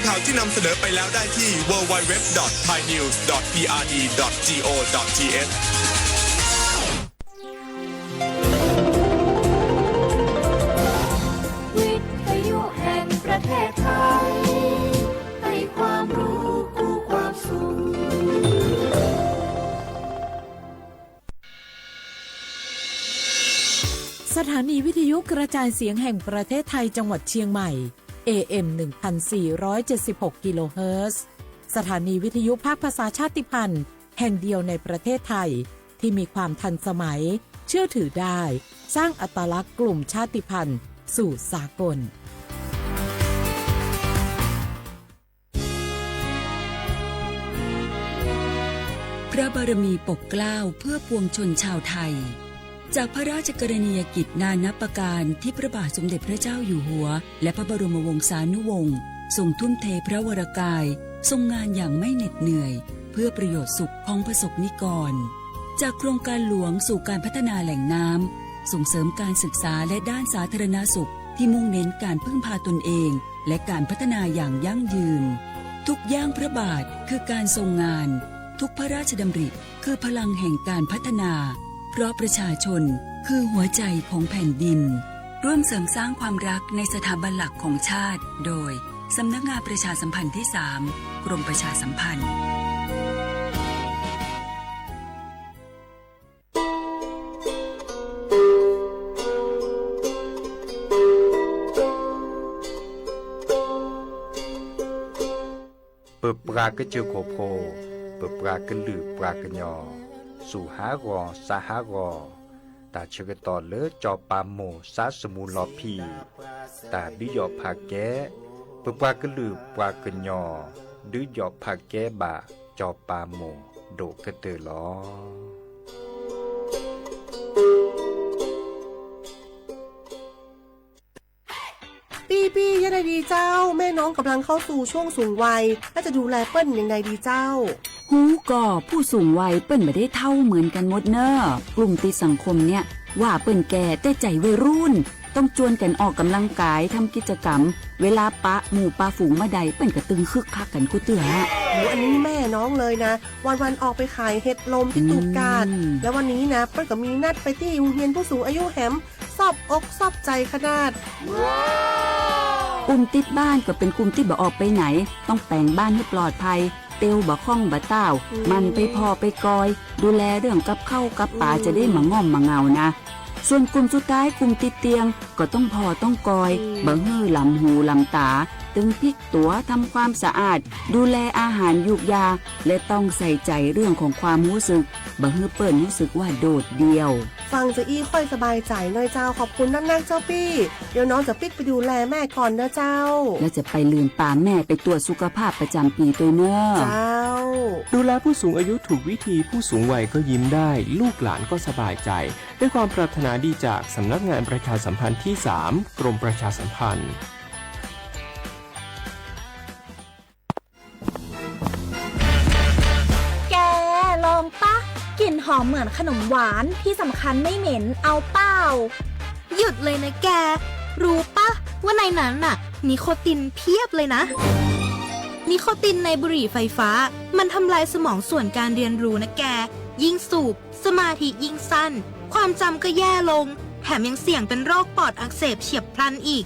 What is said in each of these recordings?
ข่าวที่นำเสนอไปแล้วได้ที่ ดับเบิลยู ดับเบิลยู ดับเบิลยู ดอท ไทยนิวส์ ดอท พีอาร์ดี ดอท จี โอ ดอท ที เอช วิทยุแห่งประเทศไทย ให้ความรู้คู่ความสุข สถานีวิทยุกระจายเสียงแห่งประเทศไทยจังหวัดเชียงใหม่ เอ เอ็ม หนึ่งพันสี่ร้อยเจ็ดสิบหก กิโลเฮิรตซ์ สถานีวิทยุภาคภาษาชาติพันธุ์แห่งเดียวในประเทศไทย ที่มีความทันสมัย เชื่อถือได้ สร้างอัตลักษณ์กลุ่มชาติพันธุ์สู่สากล พระบารมีปกเกล้าเพื่อปวงชนชาวไทย จากพระราชกรณียกิจนานับประการที่พระบาทสมเด็จพระเจ้าอยู่หัว และพระบรมวงศานุวงศ์ทรงทุ่มเทพระวรกาย ทรงงานอย่างไม่เหน็ดเหนื่อย เพื่อประโยชน์สุขของประสบนิกร จากโครงการหลวงสู่การพัฒนาแหล่งน้ำ ส่งเสริมการศึกษาและด้านสาธารณสุข ที่มุ่งเน้นการพึ่งพาตนเอง และการพัฒนาอย่างยั่งยืน ทุกย่างพระบาทคือการทรงงาน ทุกพระราชดำริคือพลังแห่งการพัฒนา เพราะประชาชนคือหัวใจของแผ่นดิน ร่วมเสริมสร้างความรักในสถาบันหลักของชาติ โดย สำนักงานประชาสัมพันธ์ที่สาม กรมประชาสัมพันธ์ ပပှၤကစၢၢ်ခိၣ်ဖိ, ပပှၤကလုာ်ပှၤကညီ, စူၢ်ဟးဂီၤစးဟးဂီၤ, တၢ်ဆၢကတီၢ်လၢစီၤပၤမိၢ်စါစမူလီၤဖံး, တၢ်ဒုးယီၣ်ဖးကဲ, ပပှၤကလုာ်ပှၤကညီ, ဒုးယီၣ်ဖးကဲဘၣ်စီၤပၤမိၢ်ဒိၣ်ကတၢၢ်လီၤ. ปี้ๆ ยังไงดีเจ้า แม่น้องกำลังเข้าสู่ช่วงสูงวัย แล้วจะดูแลเปิ้ลยังไงดีเจ้า ฮู้ก่อ ผู้สูงวัยเปิ้นบ่ได้เฒ่าเหมือนกันหมดเน่อ กลุ่มติดสังคมเนี่ย ว่าเปิ้นแก่แต่ใจวัยรุ่น ต้องจวนกันออกกำลังกาย ทำกิจกรรม เวลาปะหมู่ปะฝูงบ่ได้ เปิ้นก็ตึงคึกคักกันกู้เตื้อ โอ้ อันนี้แม่น้องเลยนะ วันๆ ออกไปขายเห็ดลมที่ตูบกาด แล้ววันนี้นะ เปิ้ลก็มีนัดไปตี้โฮงเฮียนผู้สูงอายุแหม ซอบอกซอบใจขนาด กลุ่มติดบ้านก็เป็นกลุ่มตี้บ่ออกไปไหน ต้องแป๋งบ้านหื้อปลอดภัย เตียวบ่ค่องบ่ต้าว หมั่นไปผ่อไปกอย ดูแลเรื่องกับข้าวกับป๋า จะได้บ่ง่อมบ่เหงานะ ส่วนกลุ่มสุดท้ายกลุ่มติดเตียง ก็ต้องผ่อต้องกอย บ่หื้อหลำหูหลำต๋า ตึงพลิกตั๋ว ทำความสะอาด ดูแลอาหารยูกยา และต้องใส่ใจเรื่องของความฮู้สึก บ่หื้อเปิ้นฮู้สึกว่าโดดเดี่ยว ฟังจะอี้ค่อยสบายใจ๋หน่อยเจ้า ขอบคุณนักๆ เจ้าปี้ เดี๋ยวน้องจะปิ๊กไปดูแลแม่ก่อนนะเจ้า แล้วจะไปลืมปาแม่ไปตรวจสุขภาพประจำปีตวยเน่อ เจ้า ดูแลผู้สูงอายุถูกวิธี ผู้สูงวัยก็ยิ้มได้ ลูกหลานก็สบายใจ ด้วยความปรารถนาดีจากสำนักงานประชาสัมพันธ์ที่สาม กรมประชาสัมพันธ์ แก ลองปะ กลิ่นหอมเหมือนขนมหวาน ที่สำคัญไม่เหม็น เอาเปล่า หยุดเลยนะแก รู้ปะ ว่าในนั้นน่ะ นิโคตินเพียบเลยนะ นิโคตินในบุหรี่ไฟฟ้า มันทำลายสมองส่วนการเรียนรู้นะแก ยิ่งสูบ สมาธิยิ่งสั้น ความจำก็แย่ลง แถมยังเสี่ยงเป็นโรคปอดอักเสบเฉียบพลันอีก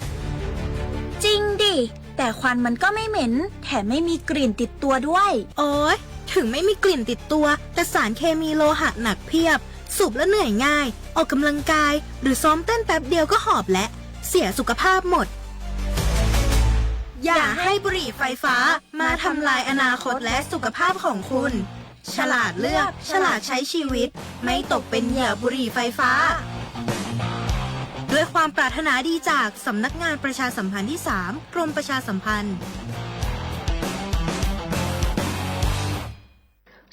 จริงดิ แต่ควันมันก็ไม่เหม็น แถมไม่มีกลิ่นติดตัวด้วย โอ๊ย ถึงไม่มีกลิ่นติดตัว แต่สารเคมีโลหะหนักเพียบ สูบแล้วเหนื่อยง่าย ออกกำลังกาย หรือซ้อมเต้นแป๊บเดียวก็หอบแล้ว เสียสุขภาพหมด อย่าให้บุหรี่ไฟฟ้ามาทำลายอนาคตและสุขภาพของคุณ ฉลาดเลือก ฉลาดใช้ชีวิต ไม่ตกเป็นเหยื่อบุหรี่ไฟฟ้า ด้วยความปรารถนาดีจากสำนักงานประชาสัมพันธ์ที่สาม กรมประชาสัมพันธ์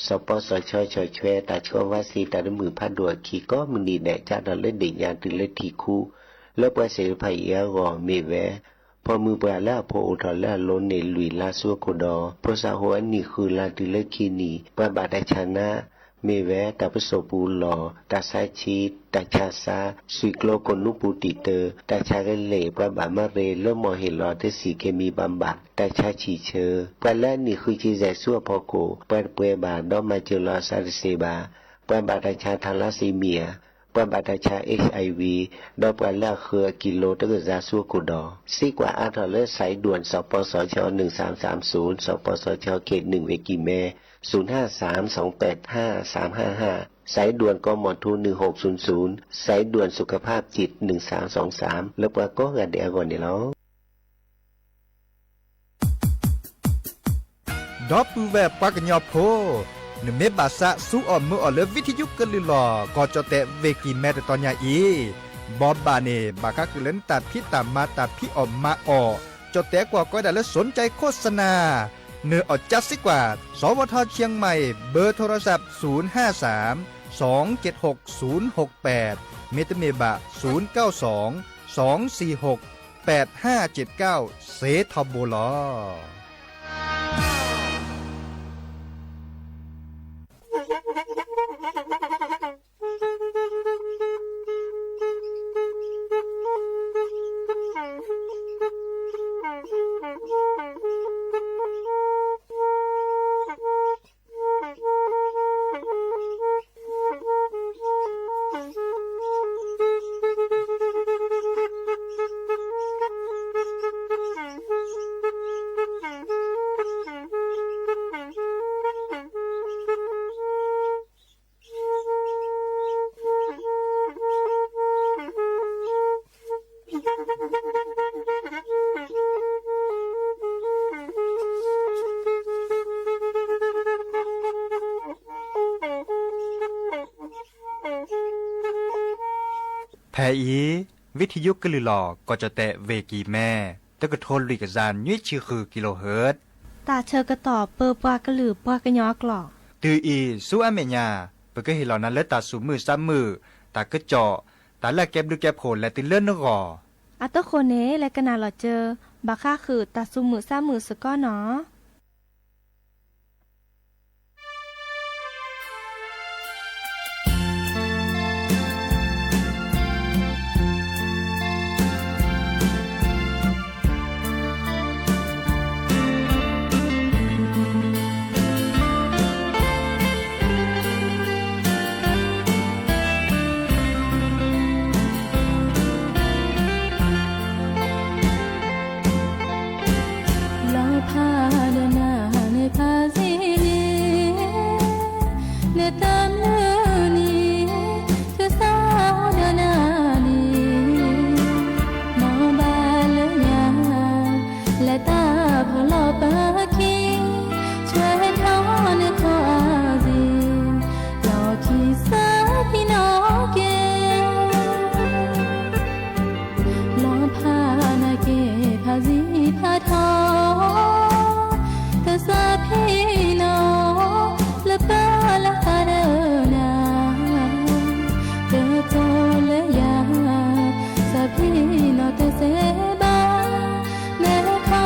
စီၤပီစီၤဆှၢဆီၣ်ထွဲ တၢ်ဆှၢဝါစ့တၢ်တမုာ်ဖးဒိၣ်အခံ ကိးမုၢ်နံၤဒဲး ကၢ်ထီၣ်လၢဒ့ၣ်ညါတုၤလၢထံၣ်ခူ လၢပှၤသ့ၣ်တဖၣ်အံၤအဂီၢ် မ့ၢ်ဝဲ ဖိမုၣ်ပှၢ်လၢအဖိအိၣ်ထီၣ်လၢအလိၤန့ၣ် လွံၢ်လါဆူအခိၣ်ဒီး ဖိသၣ်ဟိၣ်အနံၣ်ဃုလါတုၤလၢခံနံၣ် ပှၤဘၣ်တၢ်ဆါနါ မ့ၢ်ဝဲတၢ်ပစိာ်ပူၤလီၢ်, တၢ်ဆါဆံ, တၢ်ဆါဆါ, စွံၣ်ကျိကိၢ်နူပူၤတံာ်တၢ, တၢ်ဆါကလဲာ်, ပှၤဘၣ်မၤရ့လိမီၢ်ဟ့ၣ်လီၤတဆံၣ်က့မံၤဘၣ်ဘၣ်, တၢ်ဆါဆံၣ်ဆၢ, ပှၤလၢအနံၣ်ဃုဆံယဲၢ်ဆူအဖီခိၣ်, ပှၤတပှဲၤဘၣ်ဒီးမၤစၢၤလီၤအသးတသ့ဘၣ်, ပှၤဘၣ်တၢ်ဆါ thalassemia, ပှၤဘၣ်တၢ်ဆါ HIV, ဒီးပှၤလၢအဃၢၤအကံလိတကစၢ်ဆူအခိၣ်ဒီး, စံးကွၢ်အါထီၣ်လၢ စးဒွဲၣ် စးပီစးဆီ နွံစးစးစူၤ, စးပီစးဆီ ခ့ၣ်နွံဝ့ၢ်ကံၢ်မဲ, သုးနၢ်စၢ် စးပဲးထၢ် စးဟၢ်ဟၢ်, စးဒွဲၣ် ကီမီၤထူ နွံဟူးသုၣ်သုၣ်, စးဒွဲၣ် သုးခဖၣ်ပံၣ် နွံစးစူၤစၢ်, လၢပှၤကိးဂၤဒဲးအဂီၢ်န့ၣ်လီၤ. ဒီပုၢ်ဝဲၢ်ပှၤကညီဖိ, နမ့ၢ်ဘၣ်သးစူအီၣ်မုာ်အီၣ်လၢ ဝံထယုကလုၢ်လီၢ် ကီၢ်ကၠီၣ်တဲၣ်ဝ့ၢ်ကံၢ်မဲတတီၤညါအံၤ, ဘိးဘၣ်န့ၣ် ဘၣ်ဃးဃုာ်လၢနတၢ်ဖံးတၢ်မၤ တၢ်ဖံးအီၣ်မၤအီၣ်, ကၠီၣ်တဲၣ်ကွီၢ်ကိးဝဲဒၣ်လၢ สนใจโฆษณา, နၢ်အီၣ်ကၠါစံးကွၢ်, สวทเชียงใหม่ เบอร์โทรศัพท์ သုၣ်ဟၢ်သၢမ် သွင်ၸဵတ်းႁူၵ်း သုၣ်ႁူၵ်းပႅတ်ႇ, မ့တမ့ၢ်ဘၣ် သုၣ်ၵဝ်ႈသွင် သွင်သီၣ်ၵဝ်ၣ် ပႅတ်ႇႁႃႈၸဵတ်းၵဝ်ႈ စ့ထီဘိလီၤ. ဖဲအံၤ ဝံထယုကလုၢ်လီၢ် ကီၢ်ကၠီၣ်တဲၣ်ဝ့ၢ်ကံၢ်မဲ တကထိလွံၢ်ကယၤနွံဆံဃု ကံၢ်လိၣ်ဟၢၣ်, တၢ်ဆၢကတီၢ်ပၢပှၤကလုာ်ပှၤကညီအကျိာ်, တုၤအံၤဆူအမဲာ်ညါ ပကဟ့ၣ်လီၤနၤလၢတၢ်သူၣ်မုာ်သးမုာ်, တၢ်ကစီၣ်, တၢ်လၢအကဲဘျုးကဲဖှိၣ်လဲၤတုၤလၢနဂီၢ်. အတဃိန့ၣ် လဲၤကနၣ်လီၤစၢၤ ဘၣ်ဃးဃုာ်တၢ်သူၣ်မုာ်သးမုာ်စ့ၢ်ကီးနီၤ. လီၤဖးဒီးနၤန့ၣ်ဖးစ့ၢ်န့ၣ်, နတမုာ်န့ၣ် ကစၢ်ဒီးနၤန့ၣ်, နီၢ်ဘၣ်လၢညါ လဲၤတၢ်ဖီၣ်လီၤပၢခံ, ဆှၢထီၣ်နထီၣ်အါစ့ၢ်, လီၢ်ခံစၢဖံနီၣ်က့ၤ လီၤဖးနၤက့ၤဖးစံဖးထီၣ်, ကစၢ်ဖံနီၣ် လၢပၢလၢဖးဒီးနၤ, ကတိၤလၢယၤ, ကစၢ်ဖံနီၣ်တစဲးဘၣ်, လဲၤခီ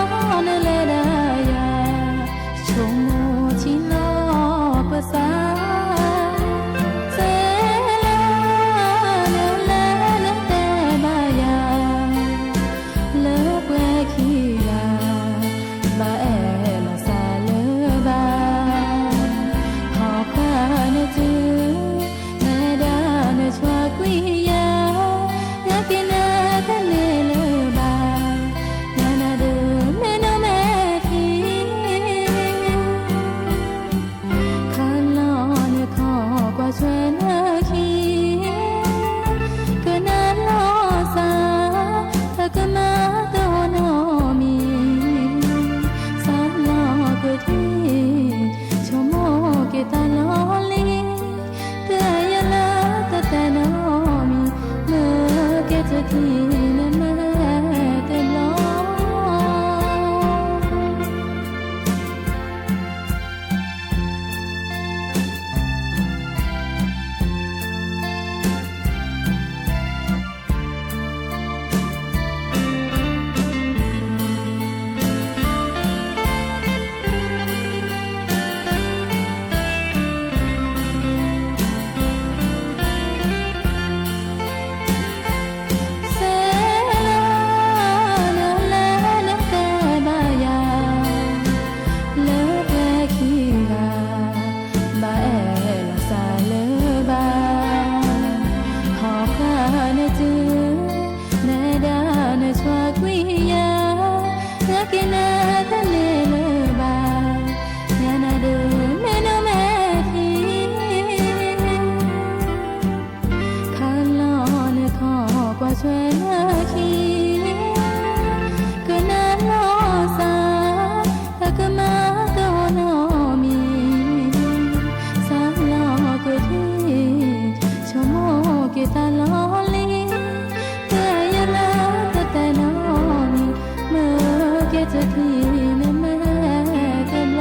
ကဲထီၣ်ထံန့ၣ်မ့ၢ်တဘ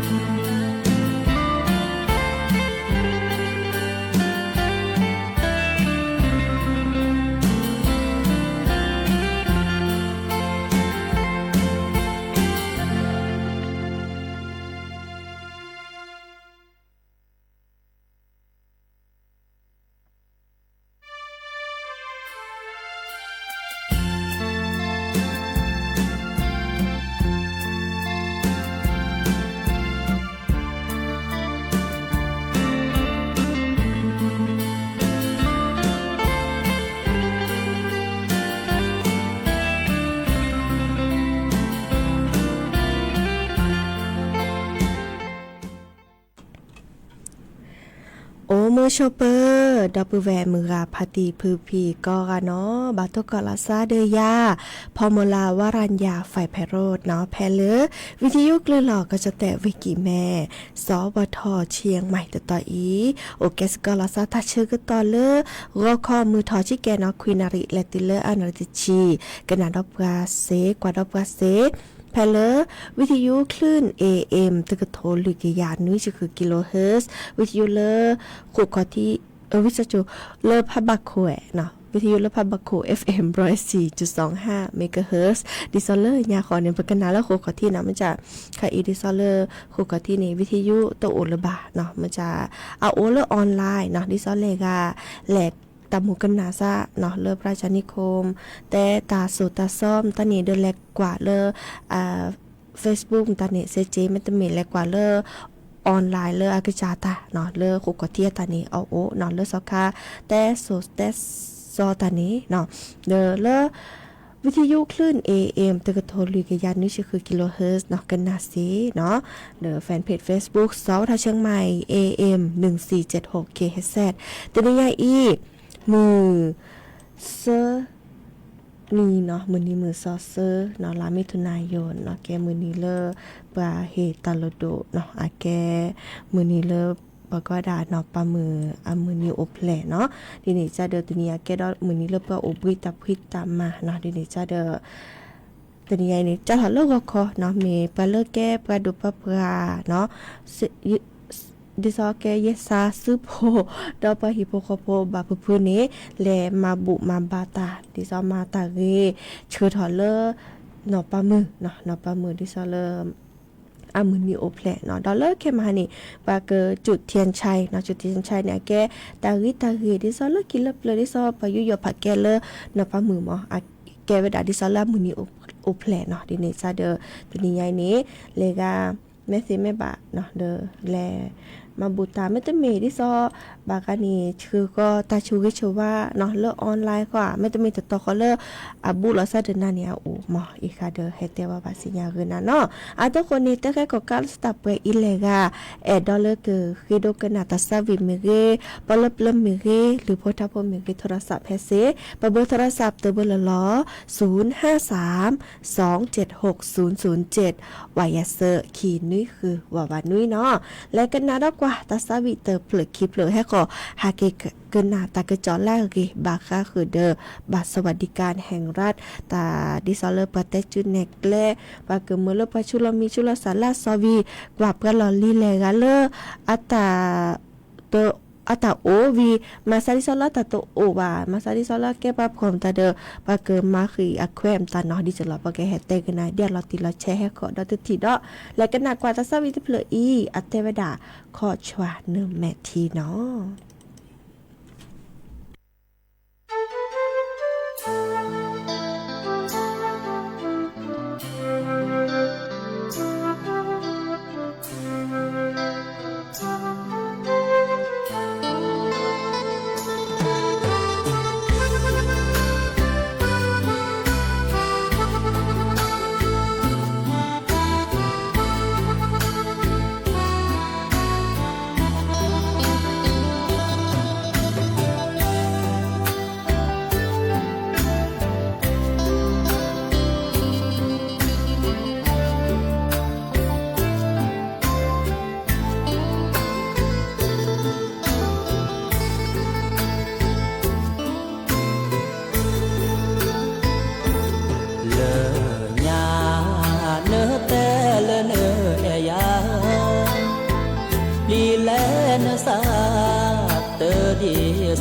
ျီ အိၣ်မုာ်ဆိးပၢၤ ဒီပုၢ်ဝဲၢ်မုၢ်ဂၤ ဖါတံၢ်ဖုဖံကိးဂၤနီၤ, ဘၣ်တိၢ်ကီးလီၤစၢ်ဒီးယၤ ဖီမီၤလၤ ဝရၣ်ယၤ ဖဲးဖဲးရိးနီၤ, ဖဲလၢ ဝံထယုၣ်ကျၢၢ်လီၤကီၢ်ကၠီၣ်တဲၣ် ဝ့ၢ်ကံၢ်မဲၣ် စီၤဘီထီၣ် ဆံၣ်ယဲၢ်မံၤ တတီၤအံၤ, အိၣ်ကဲစ့ၢ်ကီးလီၤစၢ်တၢ်ဆၢကတီၢ်လၢ ဂီၤခီမုၢ်ထီၣ်ဆံကဲနီၤ ခွံနၣ်ရံၣ် လဲၤတုၤလၢအနၣ်ရံၣ်တဆံ, ကနၣ်ဒီးပှၤစ့ၢ် ကွၢ်ဒီးပှၤစ့ၢ် ဖဲလၢ ဝံထယုၣ် คลื่น เอเอ็ม တကထိလွံၢ်ကယၤနွံဆံဃု kilohertz, ဝံထယုၣ်လၢ ဃိးခီၣ်ထံး ဝံသကၠိ လၢဖးဘးခိၣ်ဝဲနီၤ, ဝံထယုၣ်လၢဖးဘးခိၣ် เอฟเอ็ม ร้อยสี่จุดสองห้าเมกะเฮิรตซ์, ဒ်သိးလၢညါဃီန့ၣ် ပကနၣ်လၢဃိးခီၣ်ထံးနီၤ, မ့ၢ်က ခါအံၤဒ်သိးလၢ ဃိးခီၣ်ထံးန့ၣ် ဝံထယုၣ်တအိၣ်လၢၤဘၣ်နီၤ, မ့ၢ်က အအိၣ်လၢ online နီၤ, ဒ်သိးလဲၣ်ဂၤ လဲၤတၢ်မူကနၣ်စၢ်နီၤ လၢ พระราชนิคม တဲတၢ်စိာ်တၢ်စီမတၢ်န့ၣ် ဒီးလဲၤကွၢ်လၢ Facebook မတၤန့ၣ် စ့ၢ်ကီး မ့တမ့ၢ်လဲၤကွၢ်လၢ online လၢအကစၢ်တၢ်နီၤ လၢဃိးခီၣ်ထံးအတၢ်န့ၣ် အအိၣ်နီၤ လၢစီၤခါ တဲစိၤတဲစီတၢ်န့ၣ်နီၤ ဒီးလၢ ဝံထယုၣ် คลื่น เอเอ็ม တကထိလွံၢ်ကယၤနွံဆံဃု kilohertz နီၤ ကနၣ်စ့ၢ်နီၤ ဒီး fanpage Facebook စီၤဝီထီၣ် เชียงใหม่ เอเอ็ม หนึ่งสี่เจ็ดหก คิโฮเฮิรตซ์ တနံၤညါအံၤ မုၢ် ဆၢ နံၤနီၤ မုၢ်နံၤမုၢ်စီၤဆၢနီၤ လါမ့ၤထူနၣ်ယိၤနီၤ ကဲမုၢ်နံၤလၢ ပှၤဟ့ၣ်တၢ်လိၣ်ဒိၣ်နီၤ အကဲ မုၢ်နံၤလၢ ပှၤကိးဝဲဒၣ်နီၢ်ပၤမုၣ်အမုၢ်နံၤအိၣ်ဖျဲၣ်နီၤ ဒ်န့ၣ်ကဒီးတနံၤအကဲဒီးမုၢ်နံၤလၢပှၤအိၣ်ဘှံးတၢ်ဖှံတၢ်မၤနီၤ ဒ်န့ၣ်ကဒီး တနံၤညါအံၤန့ၣ် ကၢ်ထီၣ်လၢဂီၤခီနီၤ မ့ၢ်ပှၤလၢကဲပှၤဒိၣ်ပှၤပှၢ်နီၤ ဒ်သိးကဲယဲၢ်စၢ်စုဖိ ဒီးပှၤဟံၣ်ဖိဃီဖိဘၣ်ဖုးဖုးန့ၣ် လဲၤမၤဘူၣ်မၤဘါတၢ် ဒ်သိးမၤတၢ်ဂ့ၤ ဆှၢထီၣ်လၢ နီၢ်ပၤမုၣ်နီၤ နီၢ်ပၤမုၣ်ဒ်သိးလၢ အမုၢ်နံၤအိၣ်ဖျဲၣ်နီၤ ဒီးလၢခဲမဟါန့ၣ် ပှၤက จุดเทียนชัยနီၤ จุดเทียนชัยန့ၣ် အကဲ တၢ်ဂ့ၤတၢ်ဂ့ၤ ဒ်သိးလၢခံလၢပျၢၤ ဒ်သိးပှၤယူးယီၣ်ဖးကဲလၢ နီၢ်ပၤမုၣ်မး အကဲဝဲဒၣ်ဒ်သိးလၢအမုၢ်နံၤအိၣ်ဖျဲၣ်နီၤ ဒ်န့ၣ်ကဒီး တနံၤညါအံၤန့ၣ် လဲၤဂၤ မဲာ်သ့မဲာ်ဘၣ်နီၤ ဒီး လဲၤမၤဘူၣ်တၢ် မ့တမ့ၢ်ဒ်သိး ဘၣ်ဂၤန့ၣ် ဆှၢဃီၤတၢ်ဆိၣ်ဂ့ၤဆိၣ်ဝါနီၤ လၢ online ဃီ မ့တမ့ၢ်တတီၤဃီလၢ အဘူးလိာ်စၢ်ဒီးနၤန့ၣ်အအိၣ်မး အံၤဃါဒီးဟဲတဲဘၣ်ဘၣ်စံညါဂ့ၤနၤနီၤ အဒိဃိန့ၣ် တဲဃဲကီၣ်ကးလၢတၢ်ပှဲၤအံၤလဲၣ်ဂၤ အဲၣ်ဒိးလၢကဃ့ဒိကနၣ်တၢ်သးဝံၣ်မ့ၢ်ဂ့ၤ ပီလၢပျၢၤမ့ၢ်ဂ့ၤ လုၢ်ဖိထါဖိမ့ၢ်ဂ့ၤ โทรศัพท์ဖဲစ့ၢ် ပဘၢ โทรศัพท์ တဘၢလီၤလီၤ ศูนย์ห้าสาม สองเจ็ดหก ศูนย์ศูนย์เจ็ด ဝးယၤစၢ ခံနွံဃု ဝးဝးနွံနီၤ လဲၤကနၣ်ဒီးကွၢ် တၢ်သးဝံၣ်တဖျၢၣ်ခံဖျၢၣ်ဟဲဃီၤ ဟးက့ၤကနၣ်တၢ်ကစီၣ်လၢအဂ့ၤ ဘၣ်ဃးဃုာ်ဒီး บัตรสวัสดิการแห่งรัฐ တၢ်ဒ်သိးလၢပှၤတဲစုနဲၣ်ကျဲ ပှၤကမၢလၢပှၤဆူလီၤမံၤဆူလီၤသးလၢအစီဝံၤ ကွၢ်ပှၤလီၢ်လံၤလဲၣ်ဂၤလၢ အတၢ် တ အတၢ်အိၣ်ဝံၤ မၤသးဒ်သိးလၢတၢ်တအိၣ်ဘၣ် မၤသးဒ်သိးလၢကဲပှၤဖှီၣ်မတၤဒီး ပှၤကမၤဃံးအခွဲးမတၤနီၤ ဒ်သိးလီၤ ပှၤကဟဲတဲကနၣ်ဒ်အလီၤတံၢ်လီၤဆဲးဟဲဃီၤဒီးတထံၣ်ဒီး လဲၤကနၣ်ကွၢ်တၢ်သးဝံၣ်တဖျၢၣ်အံၤ အတဲဝဲဒၣ် ခီၣ်ဆွၣ်နမဲာ်ထံနီၤ.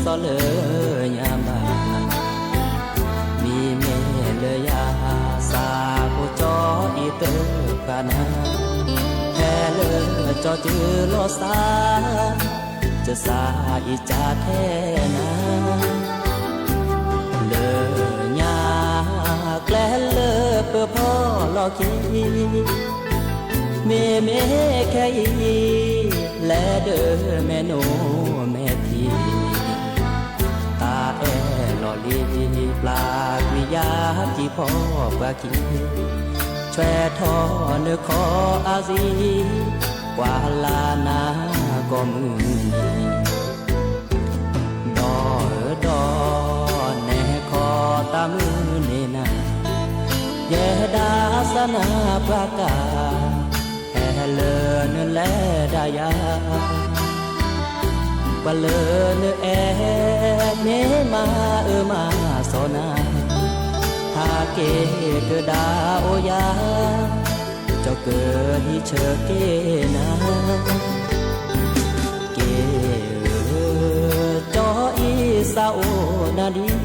စီၤလၢညါဘၣ်, မ့မ့ၢ်လၢယၤ စးဖိကၠီအံၤသၢဖျၢၣ်နၤ, ဖဲလၢကၠီတုၤလီၤစၢ် ကစၢ်အံၤကၢ်ထဲနၤ, လၢညါကျဲလၢပဖီၣ်လီၤက့ၤ, မ့မ့ၢ်ခဲအံၤ လဲၤဒၢးမဲာ်နိမဲာ်ထံ, တၢ်အဲၣ်လီၤလံပျၢ်ကွံာ်ယၤ ကံၢ်ဖီပှၤခံ, ဆွဲထီၣ်နခီအါစံ, ကွၢ်လၢနၤကိးမုၢ်နံၤ, ဒီးအၢဒီးနဲၣ်ခီတၢ်မုၢ်န့ၢ်နၤ, ယဲဒၣ်စၢ်နၤပှၤကၢ် ဟဲလၢနလဲၤဒၣ်ယၤ, ပှၤလၢနအဲၣ်န့ၣ်မၤအၢမၤစီနၤ, ဟးက့ၤကဒါအိၣ်ယၤ, ကၠီကဟံးဆၢက့ၤနၤ, က့ၤဧၢ ကၠီအံၤစးအိၣ်နၤဒံး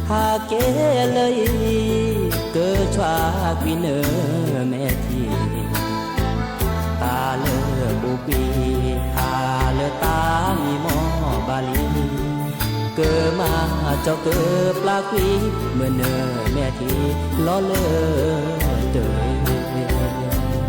ဟးက့ၤလၢအံၤ ကဆှၢကွံာ်နမဲာ်ထံ, တၢ်လၢပူၤကွံာ် ဖးလၢတၢ်မံမီၢ်ဘၣ်လံ, ကမၤကၠီကပျၢ်ကွံာ် မုၢ်နမဲာ်ထံ လီၤလၢတၢ် ဒီးအၢဒီး နဲၣ်ခီ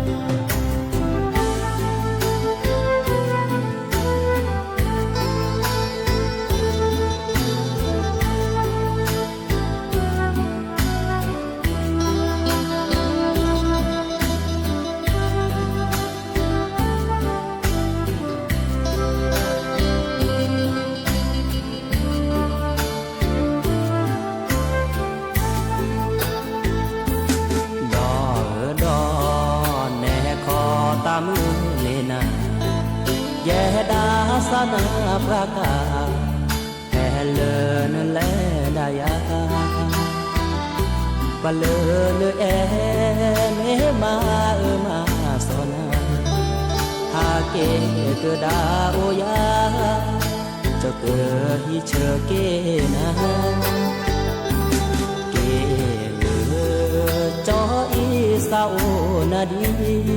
တၢ်မုၢ်လ့ၤနၤ, ယဲဒၣ်စၢ်နၤပှၤကၢ် ဟဲလၢနလဲၤဒၣ်ယၤ, ပှၤလၢနအဲၣ်န့ၣ်မၤအၢမၤစီနၤ, ဟးက့ၤကဒါအိၣ်ယၤ, ကၠီကဟံးဆၢက့ၤနၤ, က့ၤဧၢ ကၠီအံၤစးအိၣ်နၤဒံး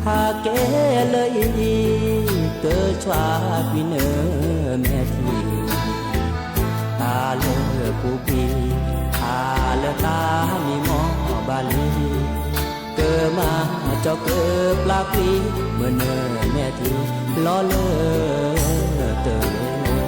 ဟးက့ၤလၢအံၤ ကဆှၢကွံာ်နမဲာ်ထံ, တၢ်လၢပူၤကွံာ် ဖးလၢတၢ်မံမီၢ်ဘၣ်လံ, ကမၤကၠီကပျၢ်ကွံာ် မုၢ်နမဲာ်ထံ လီၤလၢတၢ် စးဂီၤတဂ့ၤ မီ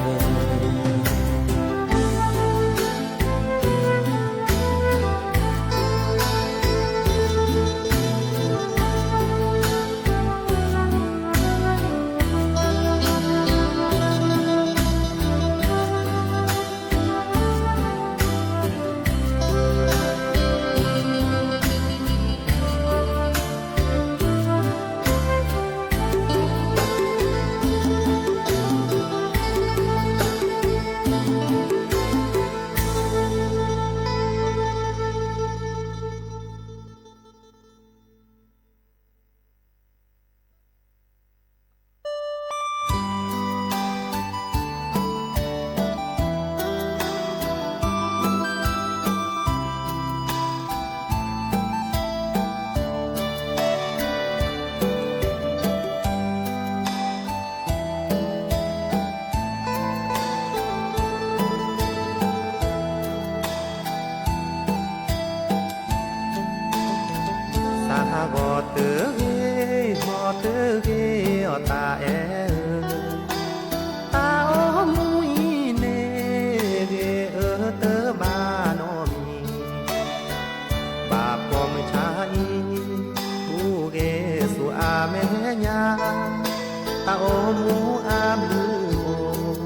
ၤတဂ့ၤ အီၣ်တၢ်အဲၣ်ဧၢ, တၢ်အိၣ်မူအံၤန့ၣ်ဂ့ၤ အၢတဘၣ်နီတမံၤ, ဘၣ်ပိာ်မုၣ်ဆါအံၤ အိၣ်ဂ့ၤဆူအမဲာ်ညါ, တၢ်အိၣ်မူအဘျုးအိၣ်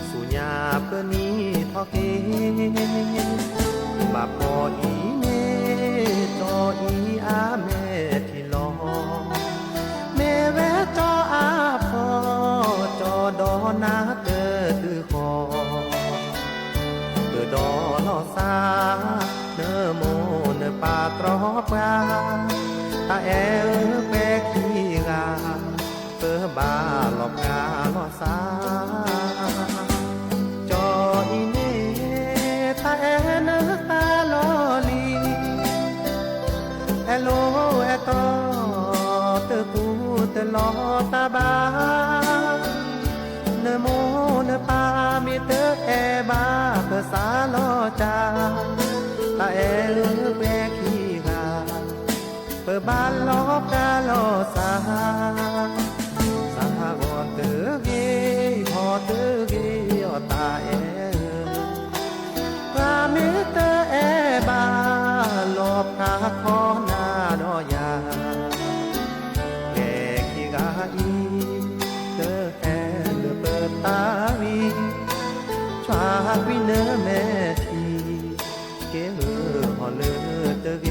ဆူညါပနံၤထီၣ်က့ၤ, ဘၣ်ပိာ်အံၤန့ၣ် ကၠီအံၤအမဲာ်ထံလီၤ, မ့ၢ်ဝဲကၠီအဖီ ကၠီဒီးနၤတတုၤဃီၤ, ပဒီးလီၤစၢ် နမိၢ်နပၢ်တြီပှၤ, တၢ်အဲၣ်ဧၢ ပဲာ်ခံဂၤ ပဘၣ်လီၤပှၤလီၤစၢ် လီၤတၢ်ဘၣ်, နမိၢ်နပၢ်မ့ၢ်တအဲၣ်ဘၣ်ပစးလီၤကၢ်, တၢ်အဲၣ်ပှဲၤခံဂၤ, ပဘၣ်လီၤကၢ်လီၤစၢ်, စၢ်ဂီၤတဂ့ၤ, ဂီၤတဂ့ၤအီၤတၢ်အဲၣ်ဧၢ, ပှၤမ့ၢ်တအဲၣ်ဘၣ်, လီၤဖးခီနၤဒီးယၤ ပှဲၤခံဂၤအံၤ, တဟဲလၢပတၢ်ဝံၤ, ဆှၣ်ကွံာ်နမဲာ်ထံ, ကဲလၢဟီၣ်လၢတဂ့ၤ.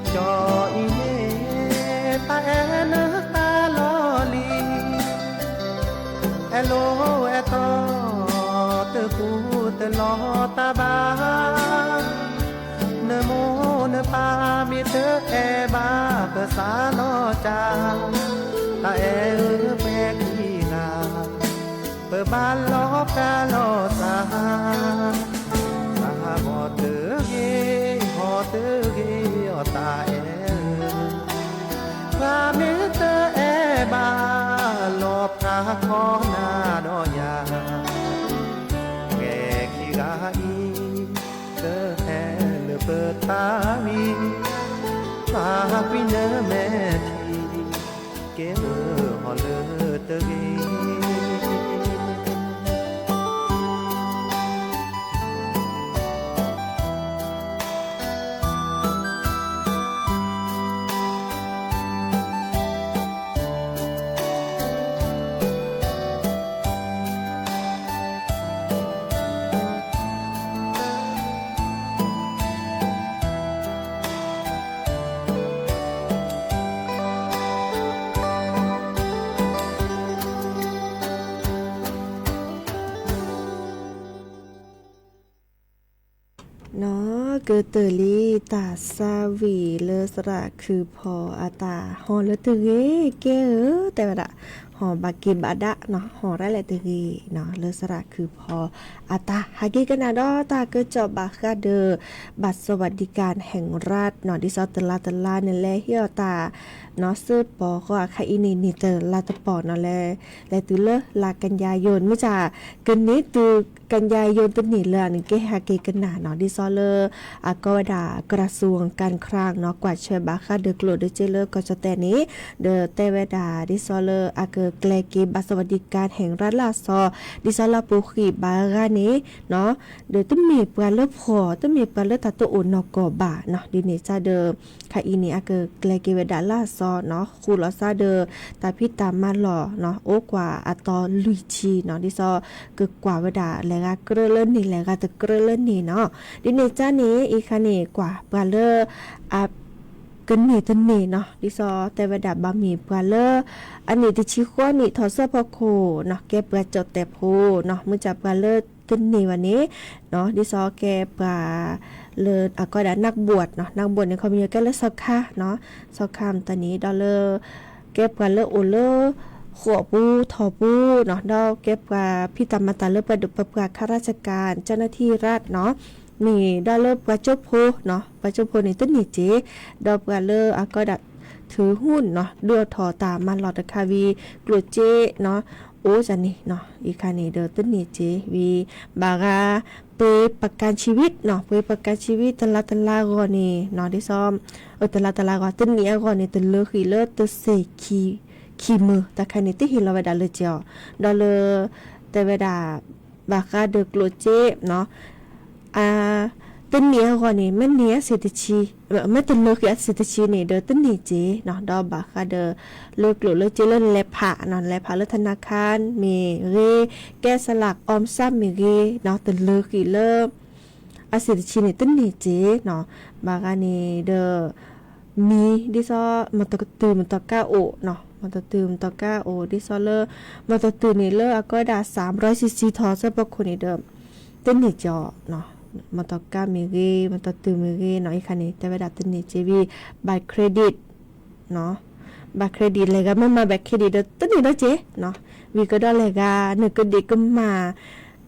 ကၠီအံၤန့ၣ် တၢ်အဲၣ်နတၢ်လီၢ်လံၤ, အဲၣ်လိာ်အဲၣ်တီ, တပူၤတလီၤတၢ်ဘၣ်, နမိၢ်နပၢ်မ့ၢ်တအဲၣ်ဘၣ်ပစးလီၤကၢ်, တၢ်အဲၣ်ပှဲၤခံဂၤ, ပဘၣ်လီၤကၢ်လီၤစၢ်, စၢ်ဂီၤတဂ့ၤ, ဂီၤတဂ့ၤအီၤတၢ်အဲၣ်, ပှၤမ့ၢ်တအဲၣ်ဘၣ်, လီၤဖးခီနၤဒီးယၤ, ပှဲၤခံဂၤအံၤ, တဟဲလၢပတၢ်ဝံၤ, ဆှၣ်ကွံာ်နမဲာ်ထံ, ကဲလၢဟီၣ်လၢတဂ့ၤ. နီၢ်ကတၢၢ်လံ တၢ်ဆါဝံၤလၢသရၣ်ခုဖီအတၢ်ဟီၣ်လၢတဂ့ၤကဲဧၢ တဲဝဲဒၣ်, ဟီၣ်ဘၣ်က့ၤဘၣ်ဒၣ်နီၤ ဟီၣ်ရၣ်လဲာ်တဂ့ၤနီၤ လၢသရၣ်ခုဖီအတၢ် ဟဲက့ၤကနၣ်ဒီးတၢ်ကစီၣ်ဘၣ်ဃးဒီး บัตรสวัสดิการแห่งรัฐနီၤ ဒ်သိးတလါတလါန့ၣ်လဲၤဟ့ၣ်အီၣ်တၢ် နီၤ စ့ၢ်ပီၤဃီအခါအံၤန့ၣ် န့ၢ်တလါတပီၤနီၤ လဲၤ လဲၤတုၤလၢလါကၠါယိၣ် မ့ၢ်တၢ် ကန့ၢ်တုၤကၠါယိၣ်တန့ၢ်လၢအန့ၣ် ကဟဲဟးက့ၤကနၣ်နီၤ ဒ်သိးလၢ အကိးဝဲဒၣ် กระทรวงการคลังနီၤ ကွၢ်ဆၢဘၣ်ဃးဒီးကျိၣ်ဒီးစ့လၢကီၢ်ကၠီၣ်တဲၣ်န့ၣ် ဒီးတဲဝဲဒၣ် ဒ်သိးလၢအကကျဲၤက့ၤ บัตรสวัสดิการแห่งรัฐလၢအစီ ဒ်သိးလၢအပူၤဃံးဘၣ်အဂၤန့ၣ်နီၤ ဒီးတမ့ၢ်ပှၤလၢဖှီၣ် တမ့ၢ်ပှၤလၢတၢ်တအိၣ်နီၢ်ကီၢ်ဘၣ်နီၤ ဒ်န့ၣ်စ့ၢ်ဒီး ခါအံၤန့ၣ် အကကျဲၤက့ၤဝဲဒၣ်လၢအစီနီၤ ဃူလိာ်စ့ၢ်ဒီး တၢ်ဖံးတၢ်မၤလီၢ်နီၤ အိၣ်ကွၢ်အသီလွံၢ်ဆံနီၤ ဒ်သိး ကကွၢ်ဝဲဒၣ်လဲၤဂၤကြၢးလၢန့ၣ် လဲၤဂၤတကြၢးလၢန့ၣ်နီၤ ဒ်န့ၣ်စ့ၢ်န့ၣ် အံၤခါန့ၣ် ကွၢ်ပှၤလၢ အ ကန့ၢ်တန့ၢ်နီၤ ဒ်သိးတဲဝဲဒၣ်ဘၣ်မ့ၢ်ပှၤလၢ အနံၣ်တဆံဃိးနံၣ်ထီၣ်ဆၢဖီခိၣ်နီၤ ကဲပှၤကၠီၣ်တဲၣ်ဖိနီၤ မ့ၢ်တၢ်ပှၤလၢတန့ၢ်ဘၣ်န့ၣ်နီၤ ဒ်သိးကဲပှၤလၢအကိးဒၣ် นักบวชနီၤ นักบวชန့ၣ် ခီပညီကဲလၢစီၤခါနီၤ စီၤခါမတၤန့ၣ် ဒီးလၢ ကဲပှၤလၢအိၣ်လၢ ဃိးပူၤထီၣ်ပူၤနီၤ ဒီးကဲပှၤဖံးတၢ်မၤတၢ်လၢပှၤဒိၣ်ပပှၢ် ข้าราชการ เจ้าหน้าที่รัฐနီၤ မ့ၢ်ဒီးလၢပှၤကၠိဖိနီၤ ပှၤကၠိဖိန့ၣ်တန့ၢ်စ့ၢ် ဒီးပှၤလၢအကိးဒၣ် ถือหุ้นနီၤ ဒုးအိၣ်ထီၣ်တၢ်မၤလီၢ်တခါဝံၤ ကျိၣ်စ့နီၤ အိၣ်စ့ၢ်န့ၣ်နီၤ အံၤခါန့ၣ်ဒီးတန့ၢ်စ့ၢ်ဝံၤ ဘၣ်ဂၤ ပှ့ၤประกันชีวิตနီၤ ပှ့ၤประกันชีวิต တလါတလါအဂီၢ်န့ၣ်နီၤ ဒ်သိး တလါတလါအဂီၢ် တနံၣ်အဂီၢ်န့ၣ် တလၢဃံာ်လၢတဆံခံ ခံမုၢ် တၢ်ခါန့ၣ် တဟ့ၣ်လီၤဝဲဒၣ်လၢစ့ၢ်အီၤ ဒီးလၢ တဲဝဲဒၣ် ဘၣ်ဃးဒီးကျိၣ်စ့နီၤ အ တနံၣ်အဂီၢ်န့ၣ် မ့ၢ်န့ၢ်အဆံးတဆံ မ့ၢ်တလၢဃံာ်အဆံးတဆံန့ၣ်ဒီး တန့ၢ်စ့ၢ်နီၤ ဒီးဘၣ်ဃးဒီး လၢကျိၣ်လၢစ့လၢနလဲၤဖးနီၤ နလဲၤဖးလၢ ธนาคาร မ့ၢ်ဂ့ၤ ကဲ สลากออมทรัพย์ မ့ၢ်ဂ့ၤနီၤ တလၢဃံာ်လၢ အဆံးတဆံန့ၣ် တန့ၢ်စ့ၢ်နီၤ ဘၣ်ဂၤန့ၣ်ဒီး မံၤ ဒ်သိး မတၤတုၤမတၤကါအိၣ်နီၤ မီၢ်တီၢ်တုၤမီၢ်တီၢ်ကါအိၣ်ဒ်သိးလၢ မီၢ်တီၢ်တုၤန့ၣ်လၢအကီဒၣ် စၢမ်ရီၣ်စံဆံထီၣ်ဆၢဖီခိၣ်န့ၣ်ဒီး တန့ၢ်ကီး မီၢ်တီၢ်ကါမ့ၢ်ဂ့ၤ မီၢ်တီၢ်တုၤမ့ၢ်ဂ့ၤနီၤ အံၤခါန့ၣ် တဲဝဲဒၣ်တန့ၢ်က့ၤဝံၤ ဘၣ် credit ဘၣ် credit လဲၤဂၤမ့ၢ်မၤဘၣ် credit ဒီးတန့ၢ်ဒီးက့ၤနီၤ ဝံၤကဒီးလဲၤဂၤ နကဒ့ၣ်ကမၣ်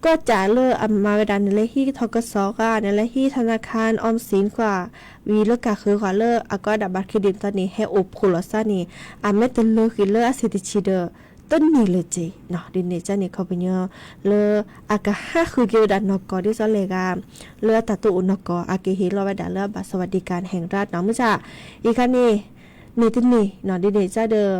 ကီၢ်ကးလၢအမၤဝဲဒၣ် နလဲၤဟံးထီၣ်ကစီၣ်ဃီ နလဲၤဟံး ธนาคารออมสิน ဃီ ဝံၤလၢကးဃုာ်ဃီလၢအကီဒၣ်ဘၣ် credit တန့ၣ် ဟဲအိၣ်ဖှိၣ်လီၤစၢ်န့ၣ် အမ့ၢ်တလၢဃံာ်လၢအဆံးတဆံးဒီး တန့ၢ်လၢၤက့ၤနီၤ ဒ်န့ၣ်ကန့ၣ် ခီပညီ လၢအကဟးဃုာ်က့ၤဝဲဒၣ်နီၢ်ကီၢ် ဒ်သိးလဲၤဂၤ လၢအတၢ်တအိၣ်နီၢ်ကီၢ် အကဟ့ၣ်လီၤဝဲဒၣ်လၢအဘၣ်စီၤဝၤဒံကၣ်ဟဲၣ်ရၣ်နီၤ မုၢ်ဆါ အံၤခါန့ၣ် န့ၢ်တန့ၢ်နီၤ ဒ်န့ၣ်ကဒီး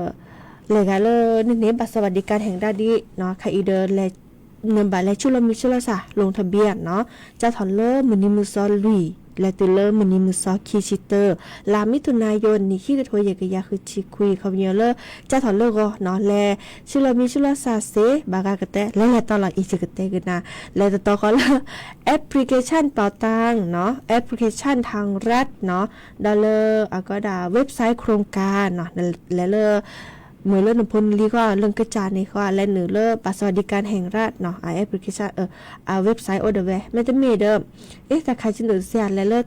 လဲၤဂၤလၢ နန့ၢ်ဘၣ်စီၤဝၤဒံကၣ်ဟဲၣ်ရၣ်ဒ်နီၤ ခါအံၤဒီး လဲၤ နဘၣ်လဲၤဆူလီၤမံၤဆူလီၤစှၤ လီၤ ทะเบียน နီၤ စးထီၣ်လၢမုၢ်နံၤမုၢ်သီလွံၢ် လဲၤတုၤလၢမုၢ်နံၤမုၢ်သီခံဆံတၢ လါမံၤထူၣ်နါယိၤ နံၣ်ခံကထိယဲၢ်ကယၤဃုဆံခွံ ခီပညီလၢ စးထီၣ်လၢဂီၤနီၤ လဲၤဆူလီၤမံၤဆူလီၤစှၤစ့ ဘၣ်ဂၤကတဲ လဲၤလဲၤတီလီၤ အံၤယကတဲကနၤ လဲၤတတီဃီလၢ application ပီၣ်တၢ်နီၤ application ทางรัฐ နီၤ ဒီးလၢအကီဒၣ် website โครงการ နီၤ လဲၤလၢ မ့ၢ်လၢနဖိနလံၤဃီ လၢနကစၢ်န့ၣ်ဃီ လဲၤနုာ်လၢဘၣ်စီၤဝၤဒံကၣ်ဟဲၣ်ရၣ်နီၤ အ application အ website အိၣ်ဒီးဝဲ မ့တမ့ၢ်ဒီး အ့ တၢ်ခါဆံနုာ်တစဲး လဲၤလၢ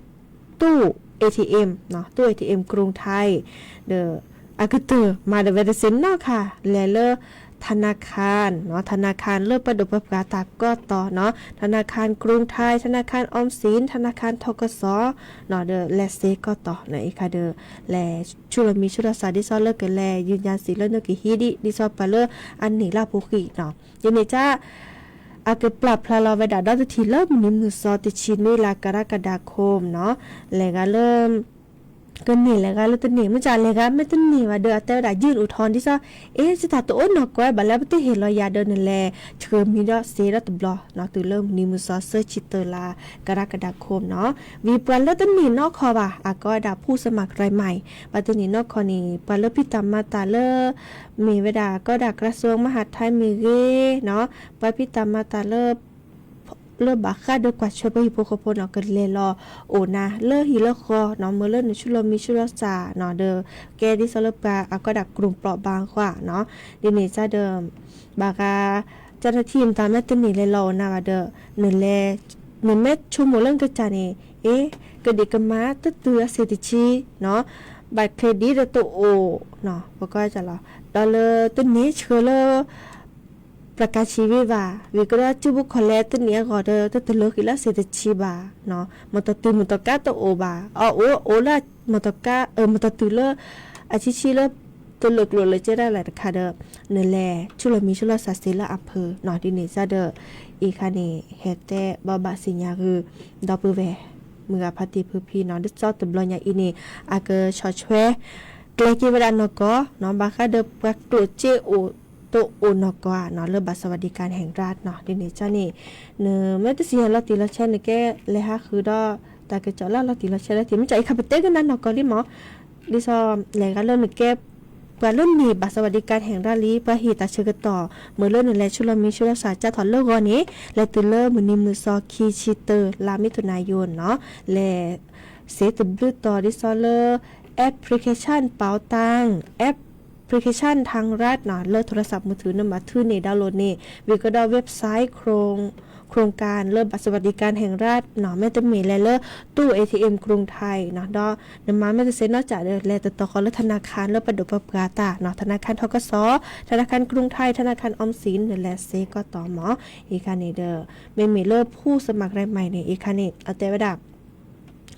ตู้ เอทีเอ็ม နီၤ ตู้ เอทีเอ็ม กรุงไทย ဒီး အကတၢၢ်မၤဒီးဝဲတစဲးနီၣ်ခါ လဲၤလၢ ธนาคาร နီၤ ธนาคาร လၢပှၤဒိၣ်ပှၤပှၢ်တၢ်ကီတီၤနီၤ ธนาคารกรุงไทย ธนาคารออมสิน ธนาคารทกส နီၤ ဒီးလဲၤစ့ကီတီၤနီၤ အံၤခါဒီး လဲၤဆူလီၤမံၤဆူလီၤစှၤ ဒ်သိးလၢကလဲၤ ยืนยันสิทธิ์ လၢနကဟံးဒ် ဒ်သိးပှၤလၢအန့ၢ်လၢအပူၤဃံနီၤ ယန့ၣ်က အကပျၢ်ဖျါလီၤဝဲဒၣ်ဒီတထံၣ်လၢမုၢ်နံၤမုၢ်သီတဆံနွံ လါကရကဒါခိၣ်နီၤ လဲၤဂၤလၢ ကန့ၢ်လဲၤဂၤလၢတန့ၢ် မ့ၢ်ကလဲၤဂၤမ့ၢ်တန့ၢ်ဘၣ်ဒီး အတဲဝဲဒၣ် ยื่นอุทธรณ์ ဒ်သိး အ့ စတၢ်တအိၣ်နီၢ်ကီၢ်ဘၣ်လၢပတဟ့ၣ်လီၤယၤဒီး နလဲၤဆှၢမံၤဒီးစ့ဒီးတဘျီနီၤ တုၤလၢမုၢ်နံၤမုၢ်သီသၢဆံတၢ လါကရကဒါခိၣ်နီၤ ဝံၤပှၤလၢတန့ၢ်နီၢ်ခီဘၣ် အကီဒၣ် ผู้สมัครรายใหม่ ပှၤတန့ၢ်နီၢ်ခီန့ၣ် ပှၤလၢဖံးတၢ်မၤတၢ်လၢ မ့ၢ်ဝဲဒၣ်ကီဒၣ် กระทรวงมหาดไทย မ့ၢ်ဂ့ၤနီၤ ပှၤဖံးတၢ်မၤတၢ်လၢ လၢဘၣ်ဃးဒီးကွၢ်ဆၢပှၤဟံၣ်ဖိဃီဖိနီၤ ကလဲၤလီၤအိၣ်နၤလၢဟံၣ်လၢဃီနီၤ မ့ၢ်လၢနဆူလီၤမံၤဆူလီၤစှၤနီၤ ဒီးကဲဒ်သိးလၢပှၤအကီဒၣ် กลุ่มเปราะบาง ဃီနီၤ ဒ်န့ၣ်ကဒီး ဘၣ်ဃး เจ้าหน้าที่ မတၤမ့ၢ်တန့ၢ်လဲၤလီၤအိၣ်နၤဘၣ်ဒီး နလဲၤ နမ့ၢ်ဆိကမိၣ်လၢနကစၢ်န့ၣ် အ့ ကဒံးကမၤတတုၤအဆံးတဆံနီၤ บัตรเครดิต ဒီးတအိၣ်နီၤ ပကီလီၤ ဒီးလၢတန့ၢ်ဆှၢလၢ ประกันชีวิต ဘၣ် ဝံၤကဒီးစုပူၤခီၣ်လဲၣ်တန့ၢ်အဂီၢ်ဒီး တတလၢဃံာ်လၢအဆံးတဆံဘၣ်နီၤ မီၢ်တီၢ်တုၤမီၢ်တီၢ်ကါတအိၣ်ဘၣ် အအိၣ်အိၣ်လၢမီၢ်တီၢ်ကါ အမီၢ်တီၢ်တုၤလၢ အဆံဆံလၢ တလၢာ်ကျိၤလၢာ်ကဲဒၣ်လဲာ်တခါဒီး နလဲၤဆူလီၤမံၤဆူလီၤစှၤစ့လၢအဖၢနီၤ ဒ်န့ၣ်ကဒီး အံၤခါန့ၣ် ဟဲတဲဘိးဘၣ်စံးညါဂုာ် ဒီပုၢ်ဝဲၢ် မုၢ်ဂၤဖါတံၢ်ဖုဖံနီၤ ဒ်သိးတဘျီညါအံၤန့ၣ် အကဆီၣ်ထွဲ ကျဲက့ၤဝဲဒၣ်နီၢ်ကီၢ်နီၤ ဘၣ်ဃးဒီးပှၤကျိၣ်စ့အိၣ်တအိၣ်နီၢ်ကီၢ်နီၤ လၢဘၣ်စီၤဝၤဒံကၣ်ဟဲၣ်ရၣ်နီၤ ဒ်န့ၣ်ကန့ၣ် နမ့ၢ်တစံးညါလီၤတံၢ်လီၤဆဲး နကဲလဲၤဟးဃုာ်ဒီး တၢ်ကစီၣ်လၢလီၤတံၢ်လီၤဆဲးလၢတံၢ် မ့ၢ်ကအံၤခါပတဲကနၤနီၢ်ကီၢ်လံမး ဒ်သိးလဲၤဂၤလၢနကဲ ပှၤလၢန့ၢ်ဘၣ်စီၤဝၤဒံကၣ်ဟဲၣ်ရၣ်လံ ပှၤဟ့ၣ်တၢ်ဆၢကတီၢ် မ့ၢ်လၢနလဲၤဆူလီၤမံၤဆူလီၤစှၤ စးထီၣ်လၢဂီၤန့ၣ် လဲၤတုၤလၢမုၢ်နံၤမုၢ်သီခံဆံတၢ လါမံၤထူၣ်နါယိၤနီၤ လဲၤစ့တဘျုးတီၤဒ်သိးလၢ application ပီၣ်တၢ် application ทางรัฐ နီၤ လၢ โทรศัพท์มือถือ နဘၣ်ထုးန့ၢ် download န့ၣ် ဝံၤကဒီး website โครงการ လၢဘၣ်စီၤဝၤဒံကၣ်ဟဲၣ်ရၣ်နီၤ မ့တမ့ၢ်လဲၤလၢ ตู้ เอทีเอ็ม กรุงไทย နီၤ ဒီးနမၤမ့ၢ်တသ့ၣ်နီၣ်စၢ်ဒီး လဲၤတတီၤဃီလၢ ธนาคาร လၢပှၤဒိၣ်ပှၤပှၢ်တၢ်နီၤ ธนาคารทกส ธนาคารกรุงไทย ธนาคารออมสิน နလဲၤစ့ကီတီၤမး အံၤခါန့ၣ်ဒီး မ့မ့ၢ်လၢ ผู้สมัครรายใหม่ န့ၣ် အံၤခါန့ၣ် အတဲဝဲဒၣ်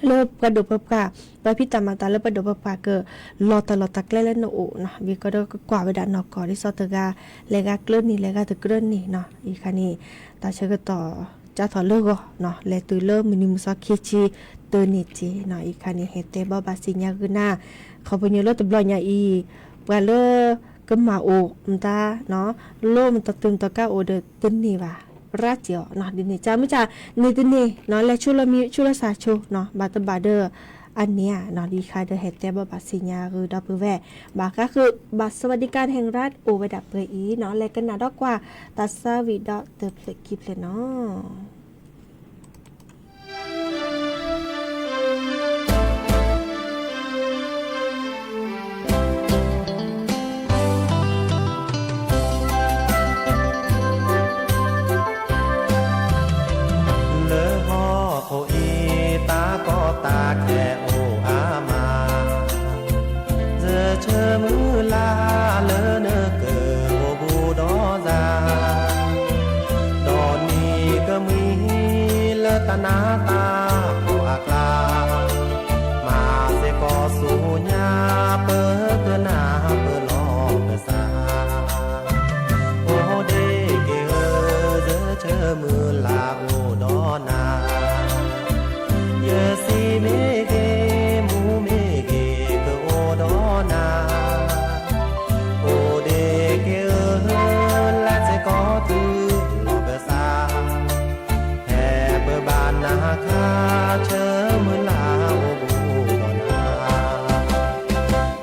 လၢပှၤဒိၣ်ပှၤပှၢ် ပှၤဖံးတၢ်မၤတၢ်လၢပှၤဒိၣ်ပှၤပှၢ်က လီၤတၢ်လီၢ်တၢ်ကျဲလၢနအိၣ်နီၤ ဝံၤကဒီးကကွၢ်ဝဲဒၣ်နီၢ်ကီၢ် ဒ်သိးတဂၤ လဲၤဂၤကျၢၤန့ၣ် လဲၤဂၤတကြၢးန့ၣ်နီၤ အံၤခါန့ၣ် တၢ်ဆၢကတီၢ် စးထီၣ်လၢဂီၤနီၤ လဲၤတုၤလၢမုၢ်နံၤမုၢ်သီခံဆံတၢန့ၣ်တက့ၢ်နီၤ အံၤခါန့ၣ် ဟဲတဲဘိးဘၣ်စံးညါဂုာ်နၤ ခီပညီလၢတဘျီညါအံၤ ပှၤလၢ ကမၣ်အိၣ်မတၤနီၤ လိၣ်မတၤတုၤမတၤကါအိၣ်ဒီးတန့ၢ်ဘၣ် ရၣ်စ့ၢ်အီၤနီၤ ဒ်န့ၣ် ကမ့ၢ်က န့ၢ်တန့ၢ်နီၤ လဲၤဆူလီၤမံၤဆူလီၤစှၤဆိနီၤ ဘၣ်တဘၣ်ဒီး အန့ၣ်ဧါနီၤ ဒ်ခါဒီးဟဲတဲဘိးဘၣ်စံးညါဂုာ်ဒီပုၢ်ဝဲၢ် ဘၣ်ဃးဃုာ် ဘၣ်စီၤဝၤဒံကၣ်ဟဲၣ်ရၣ်အိၣ်ဝဲဒၣ်ပှဲၤအံၤနီၤ လဲၤကနၣ်ဒီးကွၢ် တၢ်ဆၢဝံၤဒီးတဖျၢၣ်ခံဖျၢၣ်နီၤ.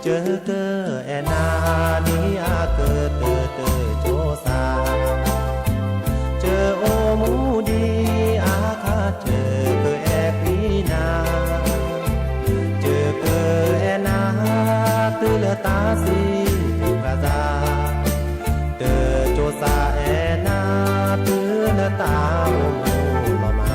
ကကအဲၣ်နၤဒ်အကတၢၢ်တၢၢ်ကၠိစၢ်, ကအိၣ်မူဒ်အခါတၢၢ် ကအဲၣ်ကွံနၤ, ကကအဲၣ်နၤတုၤလၢတၢ်စံးပတြၢၤ, တၢၢ်ကၠိစၢ်အဲၣ်နၤတုၤလၢတၢ်အိၣ်မူလီၤမး.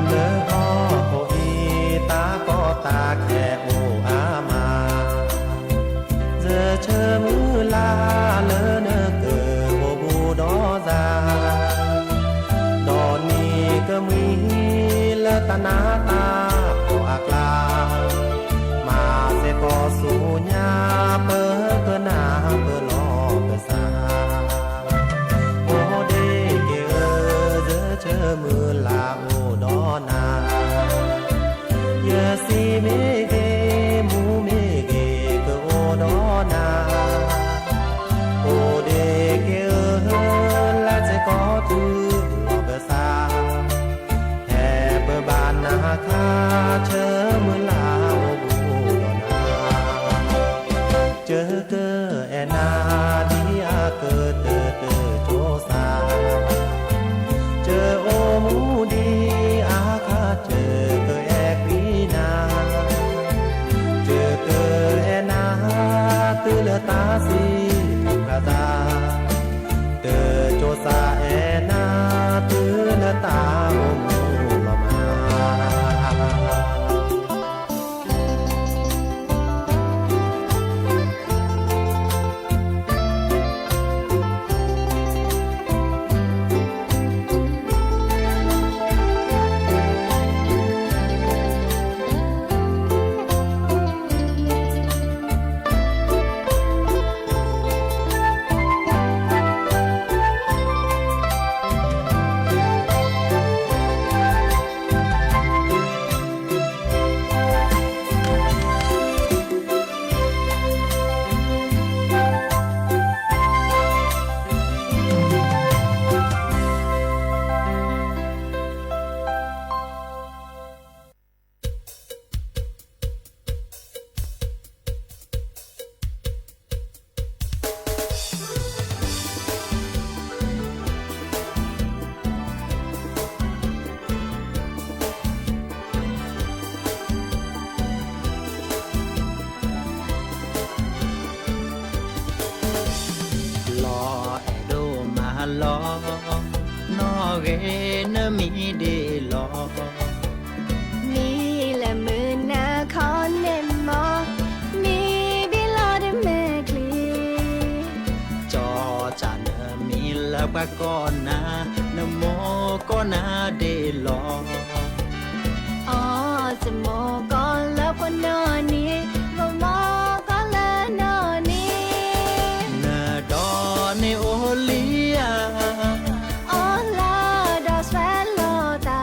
လၢဟီၣ်ခိၣ်အံၤ တၢ်ကီတၢ်ခဲအိၣ်အါမး, ယဆၢမုၢ်လၢ်လၢနကအိၣ်ဘူးဒီးယၤ, ဒီးနံၤကမှံလၢတၢ်နးတၢ်ဖှီၣ်အကျါ, မၤစ့ၢ်ကီးဆူညါ ပကနၢ်ပၢၢ်လီၤပသး. အိၣ်ဒ့က့ၤဧၢ, ယဆၢမုၢ်လၢ်အိၣ်ဒီးနၤ, ယစံမ့ၢ်ဂ့ၤ, မူမ့ၢ်ဂ့ၤ, ကအိၣ်ဒီးနၤ, အိၣ်ဒ့က့ၤဧၢ, လၢစ့ၢ်ကီးတုၤလီၤပသး, ဟဲပဘၣ်နၤခါ, ဆၢမုၢ်လၢ်အိၣ်ဘူးဒီးနၤ. ကကအဲၣ်နၤဒ်အကတၢၢ်တၢၢ်ကၠိစၢ်, ကအိၣ်မူဒ်အခါတၢၢ် ကအဲၣ်ကွံနၤ, ကကအဲၣ်နၤတုၤလၢတၢ်စံးပတြၢၤ, တၢၢ်ကၠိစၢ်အဲၣ်နၤတုၤလၢတၢ်အိၣ်မူလီၤမး. လီၤအဲၣ်ဒိးမၤလီၤ, နီၣ်ဂ့ၤနမံၤဒ့လီၤ. မံလၢမုၢ်နၤခီန့ၣ်မီၢ်, မံဘံလီၤတမဲာ်ချံ. ကၠီကၢ်နမံၤလၢပှၤကိးနၤ, နမိၢ်ကိးနၤဒ့လီၤ. အီ ယမိၢ်ကိးလၢဖိနီၢ်နံၤ, ယမိၢ်ကိးလၢနီၢ်နံၤ. နဒီန့ၣ်အိၣ်လံဧါ, အိၣ်လၢဒီးစွဲလီၤတၢ်,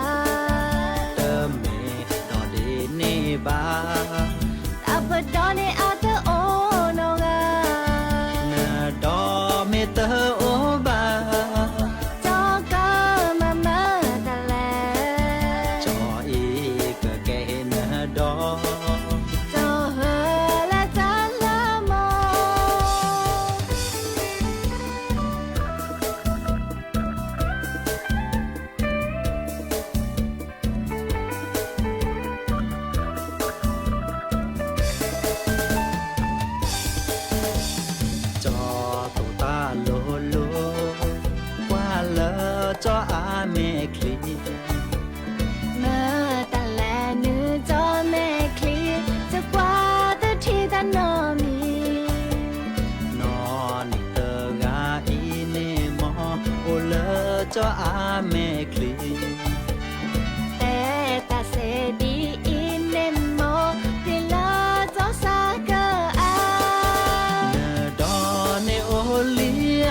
တမ့ၢ်ဒီးဒ်န့ၣ်ဘၣ်, တၢ်ပဒီန့ၣ်အတအိၣ်နီတဂၤ, နဒီမ့ၢ်တအိၣ်ဘၣ်, ကၠီကမၤမၤတၢ်လဲၣ်, ကၠီအံၤကကဲနဒီ, ကၠီဟၢလၢတၢ်လၢမိၢ်. ကၠီတိာ်တၢ်လိၤလိၤ, ကွၢ်လၢကၠီအါမဲာ်ချံ, မ့ၢ်တၢ်လဲၤနုာ်ကၠီမဲာ်ချံ, ယကွၢ်တထံၣ်တၢ်နီတမံၤ, နီၢ်နံၤတဂၤအံၤန့ၣ်မီၢ်, အိၣ်လၢကၠီအါမဲာ်ချံ. တဲတၢ်စ့ဒ်အံၤန့ၣ်မီၢ်, ပျံၤလၢကၠီစၢ်ကအါ, နဒီန့ၣ်အိၣ်လံဧါ,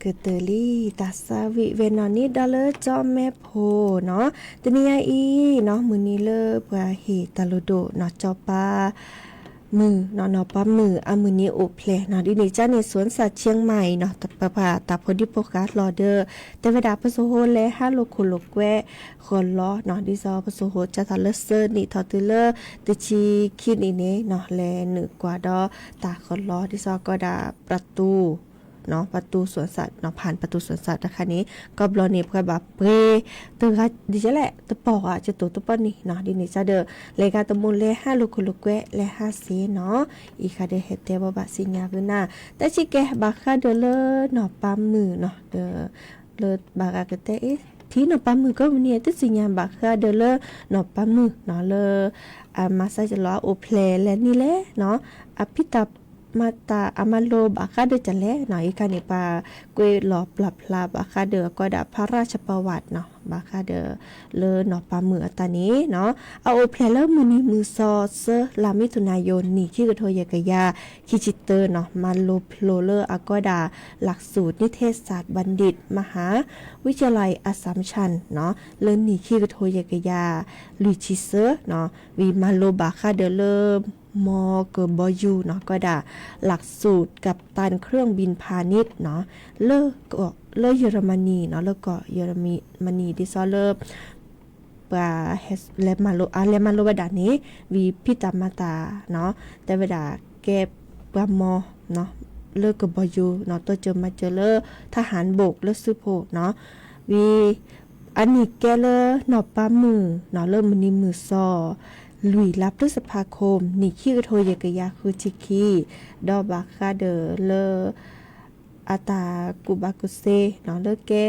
ကတၢၢ်လံ တၢ်သးဝံၣ်ဝဲနီၢ်န့ၣ်ဒီးလၢကၠီမဲဖိနီၤ, တနံၤညါအံၤနီၤ မုၢ်နံၤလၢပှၤဟ့ၣ်တၢ်လိၣ်ဒိၣ်နီၤ ကၠီပၤ မုၢ်နီၤ နီၢ်ပၤမုၢ်အမုၢ်နံၤအိၣ်ဖျဲၣ်နီၤ ဒ်န့ၣ်ကန့ၣ် စူၣ်စၣ်ဆ့ၣ်မၤအံၤနီၤ ပပှၤတၢ်ဖိဒံဖိဃာ်လီၤဒီး တဲဝဲဒၣ်ပစိဟိလဲၤဟးလိာ်ခိၣ်လိာ်ကွဲဃီၤလီၤနီၤ ဒ်သိးပစိဟိကၢ်သးလၢသၢနံၣ်ထီၣ်တုၤလၢတဆံခံနံၣ်န့ၣ်နီၤ လဲၤနုာ်ကွၢ်ဒီးတၢ်ဃီၤလီၤ ဒ်သိးကီးဒၣ် ပရတူ ပရတူစူၣ်စၣ်နီၤ ဖးပရတူစူၣ်စၣ်တခါန့ၣ် ကီၢ်ဘျီန့ၣ် ပှၤဘၣ်ပှ့ၤ တဂၤဒ်လဲၣ် တပီၢ်ဂၤ ကတိၤတပီၢ်န့ၣ်နီၤ ဒ်န့ၣ်ကဒီး လဲၤဂၤတမူလဲၤဟးလိာ်ခိၣ်လိာ်ကွဲ လဲၤဟးစ့နီၤ အံၤဃီဒီးဟဲတဲဘၣ်ဘၣ်စံၣ်ညါဂုာ်နၤ တၢ်ဆံးကဲ ဘၣ်ဃးဒီးလၢနီၢ်ပၤမုၢ်နီၤ ဒီး လၢဘၣ်ဂၤကတဲအ့ၣ် ထံနီၢ်ပၤမုၢ်ကိးမုၢ်နံၤ တသ့ၣ်ညါဘၣ်ဃးဒီးလၢနီၢ်ပၤမုၢ်နီၤ လၢ အမၤစၢၤကလီၤအအိၣ်ဖျဲၣ်လဲၣ်န့ၣ်လဲၣ်နီၤ အဖံးတၢ်မၤတၢ်အမၤလိဘၣ်ဃးဒီးတၢ်လဲၣ်နီၤ အံၤခါန့ၣ် ပှၤကွဲးလီၤပျၢ်ဖျါဘၣ်ဃးဒီးအကီးဒၣ် ဖရၣ်ၡပဝးနီၤ ဘၣ်ဃးဒီးလၢနီၢ်ပၤမုၢ်အတၢ်န့ၣ်နီၤ အအိၣ်ဖျဲၣ်လၢမုၢ်နံၤမုၢ်သီသၢ လါမံၤထူၣ်နၤယိၤ နံၣ်ခံကထိယဲၢ်ကယၤ ခံဆံတၢနီၤ မၤလိဖျိလၢအကီးဒၣ် หลักสูตรนิเทศศาสตร์บัณฑิต มหาวิทยาลัยอัสสัมชัญနီၤ လၢနံၣ်ခံကထိယဲၢ်ကယၤ လွံၢ်ဆံသၢနီၤ ဝံၤမၤလိဘၣ်ဃးဒီးလၢ မကဘယူနီၤ ကီးဒၣ် หลักสูตรกัปตันเครื่องบินพาณิชย์နီၤ လၢယရမနံနီၤ လၢကီၢ်ယရမနံ ဒ်သိးလၢ ပှၤလဲၤမၤလိ အလဲၤမၤလိဝဲဒၣ်န့ၣ် ဝံၤဖံးတၢ်မၤတၢ်နီၤ တဲဝဲဒၣ်ကဲပှၤမီၤ လၢကဘီယူၤနီၤ တိစၢၤမၤစၢၤလၢ ทหารบก လၢစုဖိနီၤ ဝံၤ အန့ၣ်ကဲလၢနီၢ်ပၤမုၢ်နီၤ လၢမုၢ်နံၤမုၢ်သီ လွံၢ်လါ พฤษภาคม နံၣ်ခံကထိယဲၢ်ကယၤဃုဆံခံ ဒီးဘၣ်ဃးဒီးလၢ အတၢ်ကူၣ်ဘၣ်ကူၣ်သ့နီၤ လၢကဲ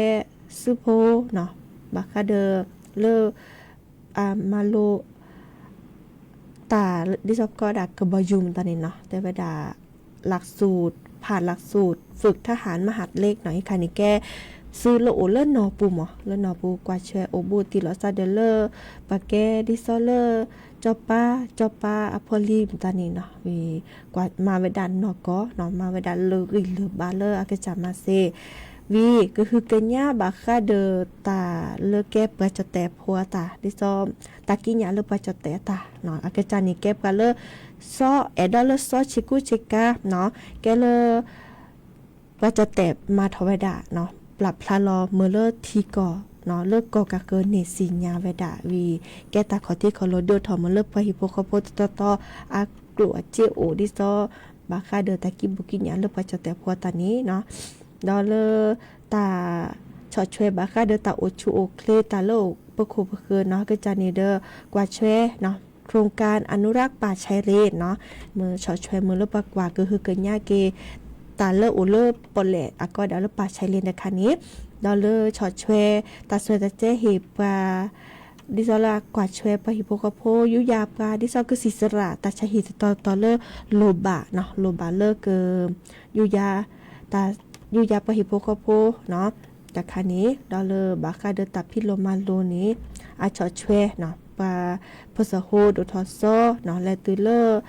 စုဖိနီၤ ဘၣ်ဃးဒီးလၢ အမၤလိ တၢ် ဒ်သိးပကီးဒၣ်ကဘီယူၤမတၤန့ၣ်နီၤ တဲဝဲဒၣ် หลักสูตร ผ่านหลักสูตร ฝึกทหารมหาดเล็กနီၤ အံၤခါန့ၣ်ကဲ စုလၢအိၣ်လၢနီၢ်ပူၤမး လၢနီၢ်ပူၤကွၢ်ဆွဲအိၣ်ဘူးတံၢ်လီၤသးဒီးလၢ ပှၤကဲဒ်သိးလၢ ကၠီပၤ ကၠီပၤအဖိလံၤမတၤန့ၣ်နီၤ ဝံၤ ကွၢ်မၤဝဲဒၣ်နီၢ်ကီၢ်နီၤ မၤဝဲဒၣ်လၢဂံၢ်လၢဘါလၢအကစၢ်မၤစ့ ဝံၤ ကဟုကညးဘၣ်ဃးဒီးတၢ်လၢကဲပှၤကၠီၣ်တဲာ်ဖိအတၢ် ဒ်သိး တၢ်ကံးညာ်လၢပှၤကၠီၣ်တဲာ်အတၢ်နီၤ အကစၢ်န့ၣ်ကဲပှၤလၢ စီၤအဲၣ်ဒိးလၢစီၤဆ့ကူဆ့ကၤနီၤ ကဲလၢ ပှၤကၠီၣ်တဲာ်မၤထီၣ်ဝဲဒၣ်နီၤ ပျၢ်ဖျါလီၤမၢလၢထံကီၢ်နီၤ လၢကီၢ်ကးဃၢၤန့ၣ်သ့ၣ်ညါဝဲဒၣ်ဝံၤ ကဲတၢ်ခီၣ်ထံးခီၣ်လိၤဒိၣ်ထီၣ်မၢလၢပှၤဟံၣ်ဖိဃီဖိတတီတီ အကျိၣ်အစ့အိၣ်ဒ်သိး ဘၣ်ဃးဒီးတၢ်ကံးဘိးကံးညာ်လၢပှၤကၠီၣ်တဲာ်ဖိအတၢ်န့ၣ်နီၤ ဒီးလၢ တၢ် ဆီၣ်ထွဲဘၣ်ဃးဒီးတၢ်အိၣ်ဆူၣ်အိၣ်ချ့ တၢ်လၢအိၣ်ပခိၣ်ပဃၢၤနီၤ ကစၢ်န့ၣ်ဒီး ကွၢ်ထွဲ โครงการอนุรักษ์ป่าชายเลนနီၤ မ့ၢ်ဆီၣ်ထွဲမ့ၢ်လၢပှၤကွၢ်ကဟုကညးက့ၤ တၢ်လၢအိၣ်လၢပီၣ်လဲၣ်အကီးဒၣ်လၢ ป่าชายเลนတခါန့ၣ် ဒီးလၢဆီၣ်ထွဲ တၢ်ဆၢတၢ်ကဲဟ့ၣ်ပှၤ ဒ်သိးလၢအကွၢ်ထွဲပှၤဟံၣ်ဖိဃီဖိ ယူးယၤပှၤ ဒ်သိးကစံးစရၣ် တၢ်ဆါဟံၣ်တတီၤတတီၤလၢ လိၣ်ဘၣ်နီၤ လိၣ်ဘၣ်လၢက ယူးယၤ တၢ် ယူးယၤပှၤဟံၣ်ဖိဃီဖိနီၤ တခါန့ၣ် ဒီးလၢဘၣ်ဃးဒီးတၢ်ဖံးလိာ်မၤလိာ်န့ၣ် အဆီၣ်ထွဲနီၤ ပှၤ ပစၢၢ်ဟိဒိၣ်ထီၣ်စီနီၤ လဲၤတုၤလၢ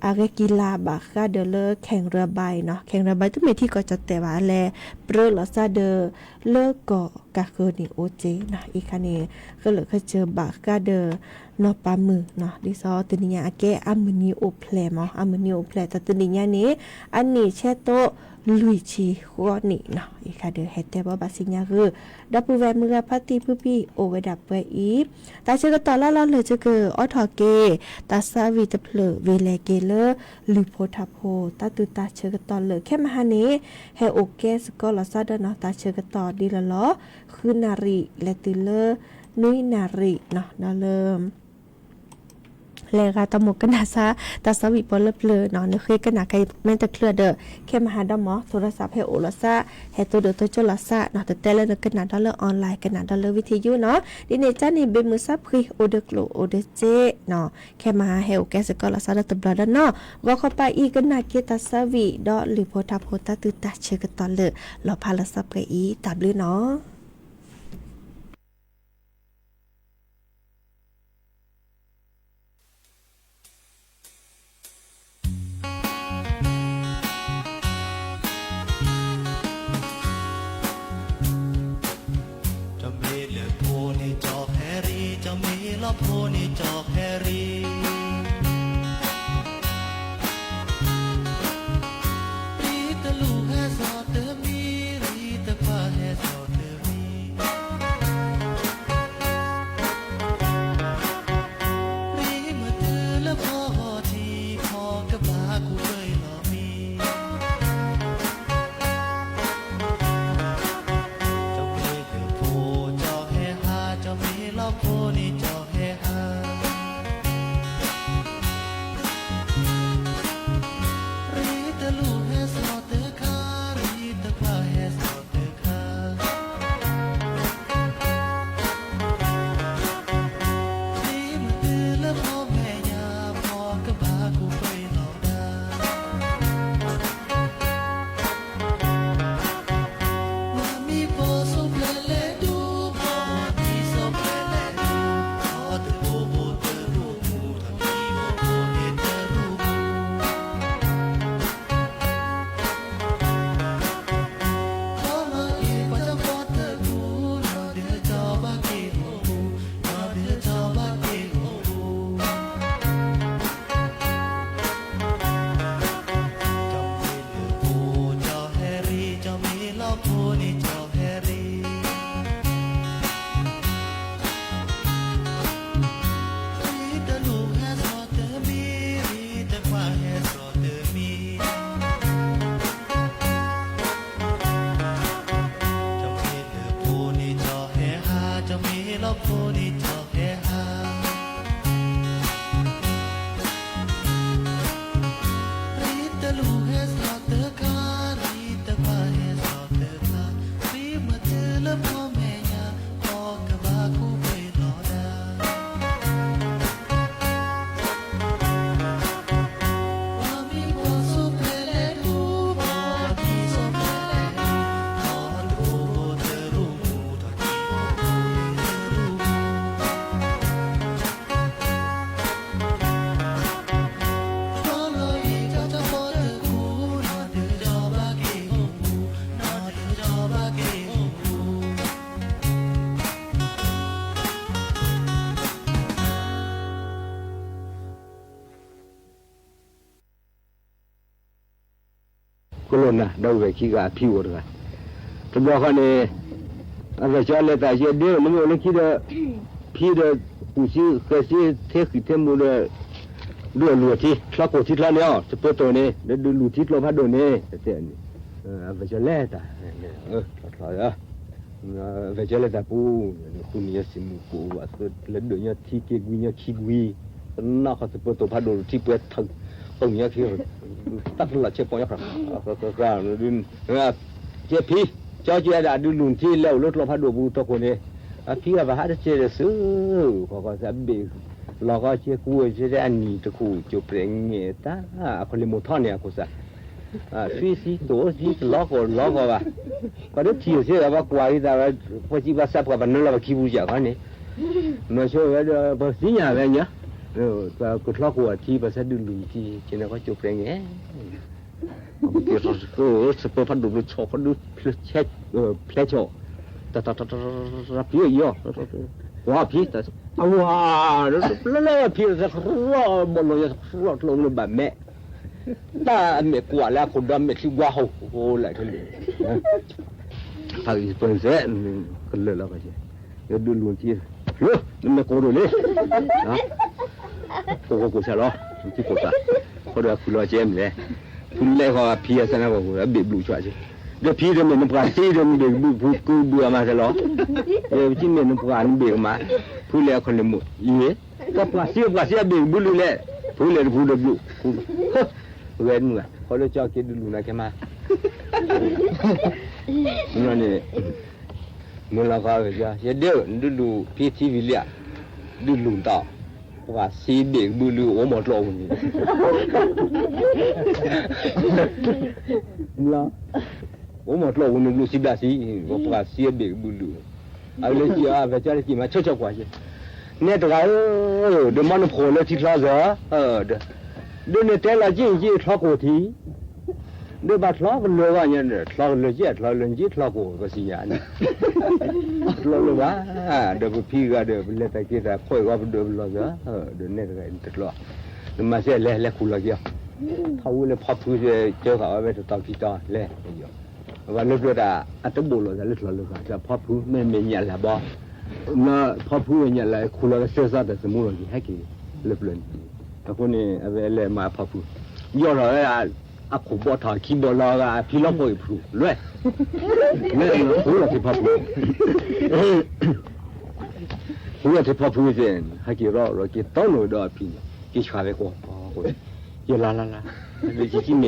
အဂဲၤကံၣ်လၤဘၣ်ဃးဒီးလၢ แข่งเรือใบနီၤ แข่งเรือใบ တမ့ၢ်ထံကီၢ်ကၠီၣ်တဲာ်ဘၣ် အလဲၤပြၢလိာ်သးဒီး လၢကီၢ်ကးဃၢၤန့ၣ်အိၣ်က့ၤနီၤ အံၤခါန့ၣ် ဃၢလၢာ်ဃၢဆၢဘၣ်ဃးဒီး နီၢ်ပၤမုၢ်နီၤ ဒ်သိးတနံၤညါအကဲအမုၢ်နံၤအိၣ်ဖျဲၣ်မး အမုၢ်နံၤအိၣ်ဖျဲၣ် တၢ်တနံၤညါန့ၣ် အနံၣ်ဆဲးတိၢ်လွံၢ်ဆံဃီနံၣ်နီၤ အံၤခါဒီးဟဲတဲဘၣ်ဘၣ်စံၣ်ညါဂုာ် ဒီပုၢ်ဝဲၢ်မုၢ်ဂၤဖါတံၢ်ဖုဖံအိၣ်ဝဲဒၣ်ပှဲၤအံၤ တၢ်ဆၢကတီၢ်လၢလီၤလၢာ်ဆၢကၢးအိးထီၣ်က့ၤ တၢ်သးဝံၣ်တဖျၢၣ်ဝံၤလဲၤက့ၤလၢ လုၢ်ဖိထါဖိ တၢ်သူၣ်တၢ်ဆၢကတီၢ်လၢာ် ခဲမဟါန့ၣ် ဟဲအိၣ်ကဲစ့ၢ်ကီးလီၤသးဒီးနီၤ တၢ်ဆၢကတီၢ်ဒ်လီၤလီၤ ဃုနၣ်ရံၣ် လဲၤတုၤလၢ နွံနၣ်ရံၣ်နီၤ ဒီးလၢ လဲၤဂၤတၢ်မိၣ်ကနၣ်စၢ် တၢ်သးဝံၣ်ပီၣ်လၢပျၢၤနီၤ နဃ့ကနၣ်ကါအံၤမ့ၢ်တချုးဒီး ခဲမဟါဒီးမး ထိရစးဖဲအိၣ်လီၤသး ဟဲတိၢ်ဒိၣ်တိၢ်ကၠိလီၤသးနီၤ တတဲလၢနကနၣ်ဒီးလၢ online ကနၣ်ဒီးလၢ วิทยุနီၤ ဒ်န့ၣ်ကန့ၣ် ဘၣ်မုာ်သးဖှံ အိၣ်ဒီးကျိၣ်အိၣ်ဒီးစ့နီၤ ခဲမဟါဟဲအိၣ်ကဲစ့ၢ်ကီးလီၤသးဒီးတဘျီဒီးနီၤ ဂီၤခီပၤအံၤကနၣ်က့ၤတၢ်သးဝံၣ်ဒီးလုၢ်ဖိထါဖိတၢ်သူၣ်တၢ်ဆၢကတီၢ်လၢာ် လီၤဖးလီၤသးပှဲၤအံၤ တၢ်ဘျုးနီၤ. ကၠီမ့ၢ်လီၤဖိန့ၣ် ကၠီဟဲရံ, ရံတလူၢ်ဟဲစိာ်တမံၤ, ရံတခွါဟဲစိာ်တမံၤ, ရံမ့ၢ်တုၤလၢဖီဂီၤထံး ဖီကဘၣ်ကူၣ်ပှဲၤလီၤမံ. ကၠီမ့ၢ်လၢဖိ ကၠီဟဲဟး, ကၠီမ့ၢ်လီၤဖိန့ၣ် ကၠီဟဲဟး, ရံတလူၢ်ဟဲစိာ်တခါ, ရံတခွါဟဲစိာ်တခါ, ရံမ့ၢ်တုၤလၢဖီမဲာ်ညါ, ဖီကဘၣ်ကူၣ်ပှဲၤလီၤဒၣ်. မၤမံဖီစိပျဲလဲၤဒူ, မၤမံစိပျဲလဲၤဒူ, ဖီတဘိဘိတရူၢ်မူ, ဖီတဘိဘိန့ၣ်တရူၢ်မူ. ခီလီၤအံၤပှၤကၠီဖီတကူ, နီၢ်ဒုးကၠီဘၣ်က့ၤအိၣ်ပူၤ, နီၢ်ဒုးကၠီဘၣ်က့ၤအိၣ်ပူၤ. ကၠီမ့ၢ်လၢဖိ ကၠီဟဲရံ, ကၠီမ့ၢ်လီၤဖိန့ၣ် ကၠီဟဲရံ, ရံတလူၢ်ဟဲစိာ်တမံၤ, ရံတခွါဟဲစိာ်တမံၤ. ကၠီမ့ၢ်လၢဖိန့ၣ် ကၠီဟဲဟး, ကၠီမ့ၢ်လီၤဖိန့ၣ် ကၠီဟဲဟး. ရံတလူၢ်ဟဲစိာ်တခါ, ရံတခွါဟဲစိာ်တခါ, ရံမ့ၢ်တုၤလၢဖီမဲာ်ညါ, ဖီကဘၣ်ကူၣ်ပှဲၤလီၤဒၣ်. ကလိၣ်နၤ ဒီပုၢ်ဝဲၢ်ခံဂၤအဖံအိၣ်တဂၤ, တဘျီဃီန့ၣ် အဂဲၤကၠီလဲၤသးယဲဒၢ နမ့ၢ်အိၣ်လၢခံဒီး ဖံဒီး ကူၣ်ဆံဃဲၤဆံ ထဲဃံးထဲမူဒီး ဒုးအလူၤအထံ ချီကိၢ်ထံချီန့ၣ်အီၤ တပၢၤတိၢ်န့ၣ် ဒီးဒုးလူၤထံကျိဖးဒိၣ်န့ၣ် အဂဲၤကၠီလဲၤသး အဂဲၤကၠီလဲၤသးပူၤ ဃုနံၤယဲၢ်ဆံမုၢ်ကိးဘၣ် လၢဒိးညီထံက့ၤကွံညီခံကွံ, တနီၣ်ဃီသပၢၤတိာ်ဖးဒိၣ်ထံပှဲၤထၢၣ် ပှဲၤညီခံ, တၢ်တလီၤဆဲးပီညါ, ကဲဖံ, ကၠီကဲဒၣ်ဒုးလူၤထံလဲၤအိၣ်လၢကျိဖးဒိၣ်ပူၤတီခိၣ်န့ၣ်, အဖံအဘၣ်ဟးတကဲဒီးစု, ခီခီသးဘ့ၣ်, လီၤကီကဲကူဝဲကဲဒၣ်အနံၤတခိၣ် ကၠိပြဲးငဲာ်တၢ်, အခီၣ်လ့ၣ်မိၢ်ထီၣ်န့ၣ်အခိၣ်စး သံသံတိၢ်သံတလီၤကီၢ်လီၤကီၢ်ဘၣ်, ပှၤတထံၣ်အီၤစ့ၢ်ကီး ပှၤကွၢ်က့ၤသးဝဲ, ပှၤစံးပှၤဆါပှၤ ပှၤနၢလီၤပှၤခံပူၤစ့ၢ်ကီးန့ၣ်, နီၢ်ဆိဝဲဒီး ပှၤသ့ၣ်ညါဝဲညါ, ပှၤကချီကိၢ်အထံ ပှၤဆါဒုးလူၤထံ ကဲန့ၣ်ကီၢ်ကၠိပြဲးငဲာ်, ပက့ၤထီၣ်စကၢၢ် စပၢၤဖးဒိၣ်ဘျီ ဆီၣ်ခီဒုး ဖျဲဆီၣ်, တၢ်တၢ်တၢ်တၢ်တၢ် ဖံအံၤအီၤ, ကွၢ်ဖံ, အဝၤ, လၢလၢဖံ တၢ်တရီ ဘီၣ်လိာ်ယၤ တရီကျိလၢဘၣ်မဲာ် တၢ်အမဲာ်ကွၢ်လၢအခိၣ်ဒီးမဲာ်ချံကွၢ်ဟီၣ် အိၣ်လဲၣ်ခဲလၢာ်, ဖးအံၤပၢၢ်စဲး, ကလၢာ်လီၤကဆဲး, ယဒုးလူၤထံ, လၢ နမဲာ်ကိၢ်ဒိၣ်လံ, ကိၢ်ကိၢ်ကိၢ်စၢ်လီၤ, ထံကိၢ်စၢ်, ဃီဒီးအဖုလီၤကဲမ့ၢ်လဲၣ်, ဖုလဲၣ်ဃီဖံအစၢ်န့ၣ် အဘ့ၣ်ဘျုးကွၢ်က့ၤ, ဒီးဖံဒီးမ့ၢ်နပှၤသံဒီးနဘ့ၣ်ကဘုးဖုကဘုးအမါစၢ်လီၤ, ဖံမ့ၢ်နပှၤနဘ့ၣ်ကမါ, ဖုလဲၣ်အခီၣ်လ့ၣ်မိၢ်အံၤ ကပှၤသံပှၤသံအဘ့ၣ်ကဘုးလုၢ်လဲၣ်, ဖုလဲၣ်တဖုဒီးဘျုး, ဂဲၤမုၢ်, ဃီလၢကၠီက့ၤဒုးလူၤနၤကဲမး, န့ၣ်, မုၢ်လီၤဃီဝဲကၠီ ယဒၢ နဒုးလူၤဖံထံဝံၤလံဧါ, ဒုးလူၤတၢ်, ပှၤသံဘ့ၣ်ကဘုးလုၢ်အိၣ်မီၤကျိၣ်အပူၤန့ၣ် လီၤ, အိၣ်မီၤကျိၣ်အပူၤန့ၣ်ဘျုးစံးဘျုးစံး, ပှၤသံအဘ့ၣ်ကဘုးလုၢ်, အဝဲလၢကၠီအဝဲကၠီလၢကၠီမၤဆီၣ်ဆီၣ်ကွၢ်က့ၤ, နဲတဂၤဧၢ, ဒီးမ့ၢ်နဖိးလၢထံချီစၢၤ, ဒီးနတဲလီၤက့ၤက့ၤချီကိၢ်ထံ ဒီးဘၣ်ချီကလၢာ်ဂီၢ်ညါဒီး ချီကလၢာ်ကဲ ချီလၢာ်ကဲ ချီကိးကစံးညါန့ၣ်, ချီလၢာ်ဘၣ်, ဒီးပဖံဂၤဒီး ပလဲၤတၢ်က့ၤတၢ်ဖှီၣ်အံၤဂီၢ် ပဒိးပလီၢ်က့ၤ, ဒီးနဲၣ်တဂၤအံၤတချီ, နမၤစဲလဲၤ လဲၤခူၣ်လီၤက့ၤအီၤ, ထီၣ်ဝံၤလၢဖီဖု ကၢဃာ်ဝဲဘဲတတီၤခံတီၤလဲၤ, အဝဲလၢပျၢၤတၢ် အတဘိးလိာ်သးလၢချီလၢာ်ဃာ် ဖီဖု မ့မ့ၢ်ညၣ်လၢ်ဘီ လၢဖီဖုဝဲညၣ်လၢ်ခူၣ်လီၤကစၢၢ်သးတၢ်သမူလီၤက့ၤ ဟဲက့ၤလၢပျၢၤန့ၣ်, အဃိန့ၣ် အဝဲလဲၤမၤဖီဖု, ယီၢ်ထီၣ်ဝဲဒၣ် အခိၣ်ဘီထီၣ်ခံဘီလီၤဂာ် အဖံလီၤပှီၢ်အံၤဖုးလွဲၢ်, မ့ၢ်ဃူလီၤထံဖီဖု, ဃူလီၤထံဖီဖုသ့ၣ် ဟဲက့ၤရီၣ်ရီၣ်က့ၤတီလိာ်ဒီးအဖံန့ၣ် က့ၤဆှၢဝဲကွီၢ်, ယလါလါလါ, ယကံၣ်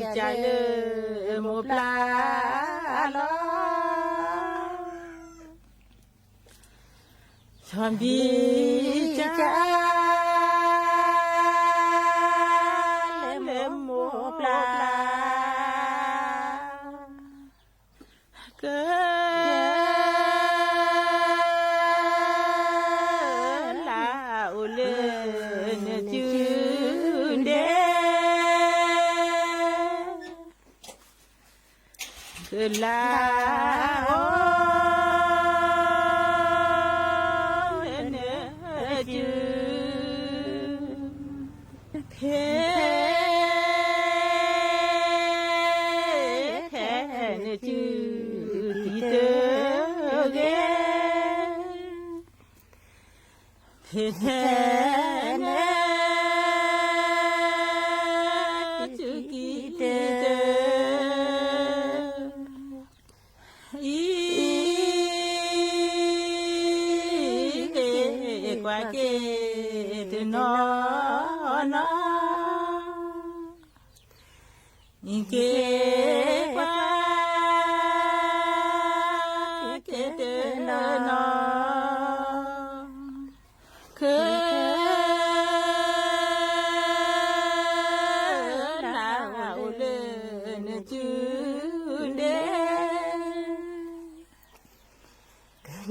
ကံၣ်မ့ၢ် ပဖံဆံဒီးပှၤဖံဆံဖံတဂၤက့ၤလီၤ, အါတကဲဒ်န့ၣ် မ့ၢ်တၢ်ဝဲက့ၤမး, ယကကၠီ ကံၣ်ကံၣ်မ့ၢ်ပဖံဆံ ပှၤဖံဆံမ့ၢ်တဂၤက့ၤ, အမဲာ်ကၠီဒုးတကျီဘၣ်ပှၤဂၤန့ၣ်, လဲၤကွၢ်ကွၢ် လဲၤကွၢ်မ့ၢ်အဖံ, အမဲာ်ကၠီလဲၤခူၣ်လီၤကဒီး, လီၤကတၢၢ်ဝဲဒၣ်န့ၣ်, ဂိၢ်မီ ဆီ ဘံကလၢမိၢ်ပျၢ်လီၤ, ဆီဘံက လၢမိၢ်ပျၢ် က လၢအိၣ်လၢနစုဒဲ ကလၢအိၣ်လၢနစု ဖဲ ဖဲနစုကံၢ်တဂ့ၤ, ဖဲ နစုကံၢ်တဂ့ၤ, အံၤ က့ၤကွၢ်က့ၤတနီၤနီၤ, က့ၤကွၢ်က့ၤတနီၤနီၤ, က လၢအိၣ်လၢနစုဒဲ ကလၢ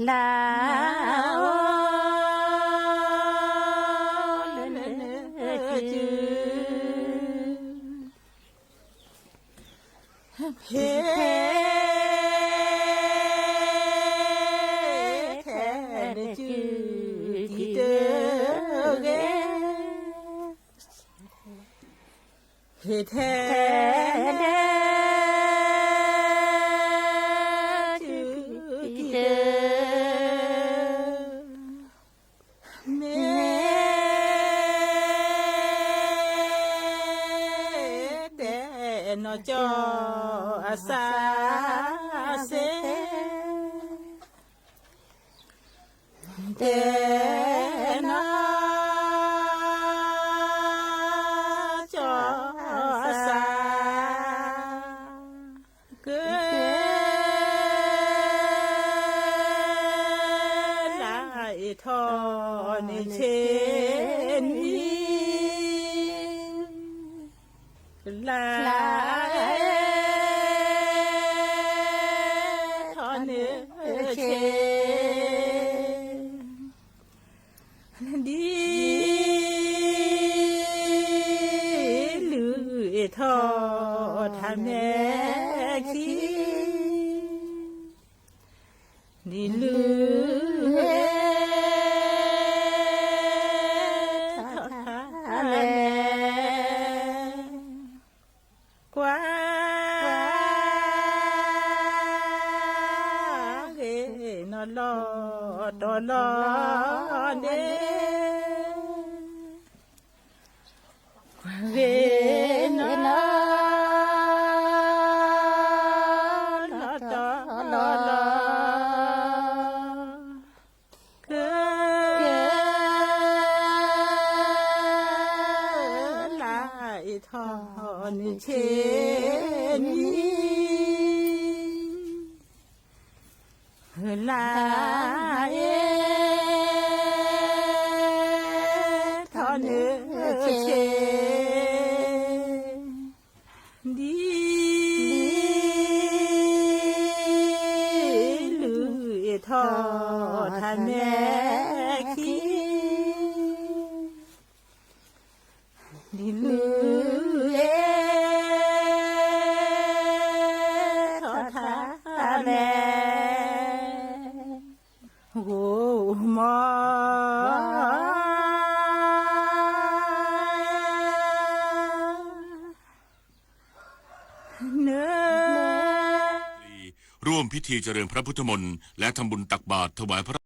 အိၣ် လၢနစု ဖဲ ထဲနစုကံၢ်တဂ့ၤ, ဖဲ ထဲ နစုကံၢ်တဂ့ၤ, မ့ၢ် တဲနီၢ်ကၠီအစၢ်စ့ၢ် တဲနီၢ်ကၠီအစၢ် က လၢအ့ၣ်ထီၣ်န့ၢ်ဆ့ၣ်နွံ, လၢအ့ၣ်ထီၣ်န့ၢ်ဆ့ၣ် ဒ်လုၢ်အ့ၣ်ထီၣ်ထါမဲာ်ခံ, ဒ်လုၢ်အ့ၣ်ထီၣ်ထါမဲာ်, ကွၢ် ဂ့ၤနီၢ်လီၤတီၤလီၤန့ၣ်, ကွၢ်ဂ့ၤနီၢ် လီၤတီၤလီၤလီၤ, က ဆ့နံၤ လါအ့ ထီၣ်နုာ်ဆ့ ဒ် ဒ်လုၢ်အ့ၣ်ထီၣ်ထးမဲာ်ခံ ဒ်လုၢ်အ့ ထီၣ်ထးမဲာ် ဂိၢ်မီ န ร่วมพิธีเจริญพระพุทธมนต์ และทำบุญตักบาตรถวายพระ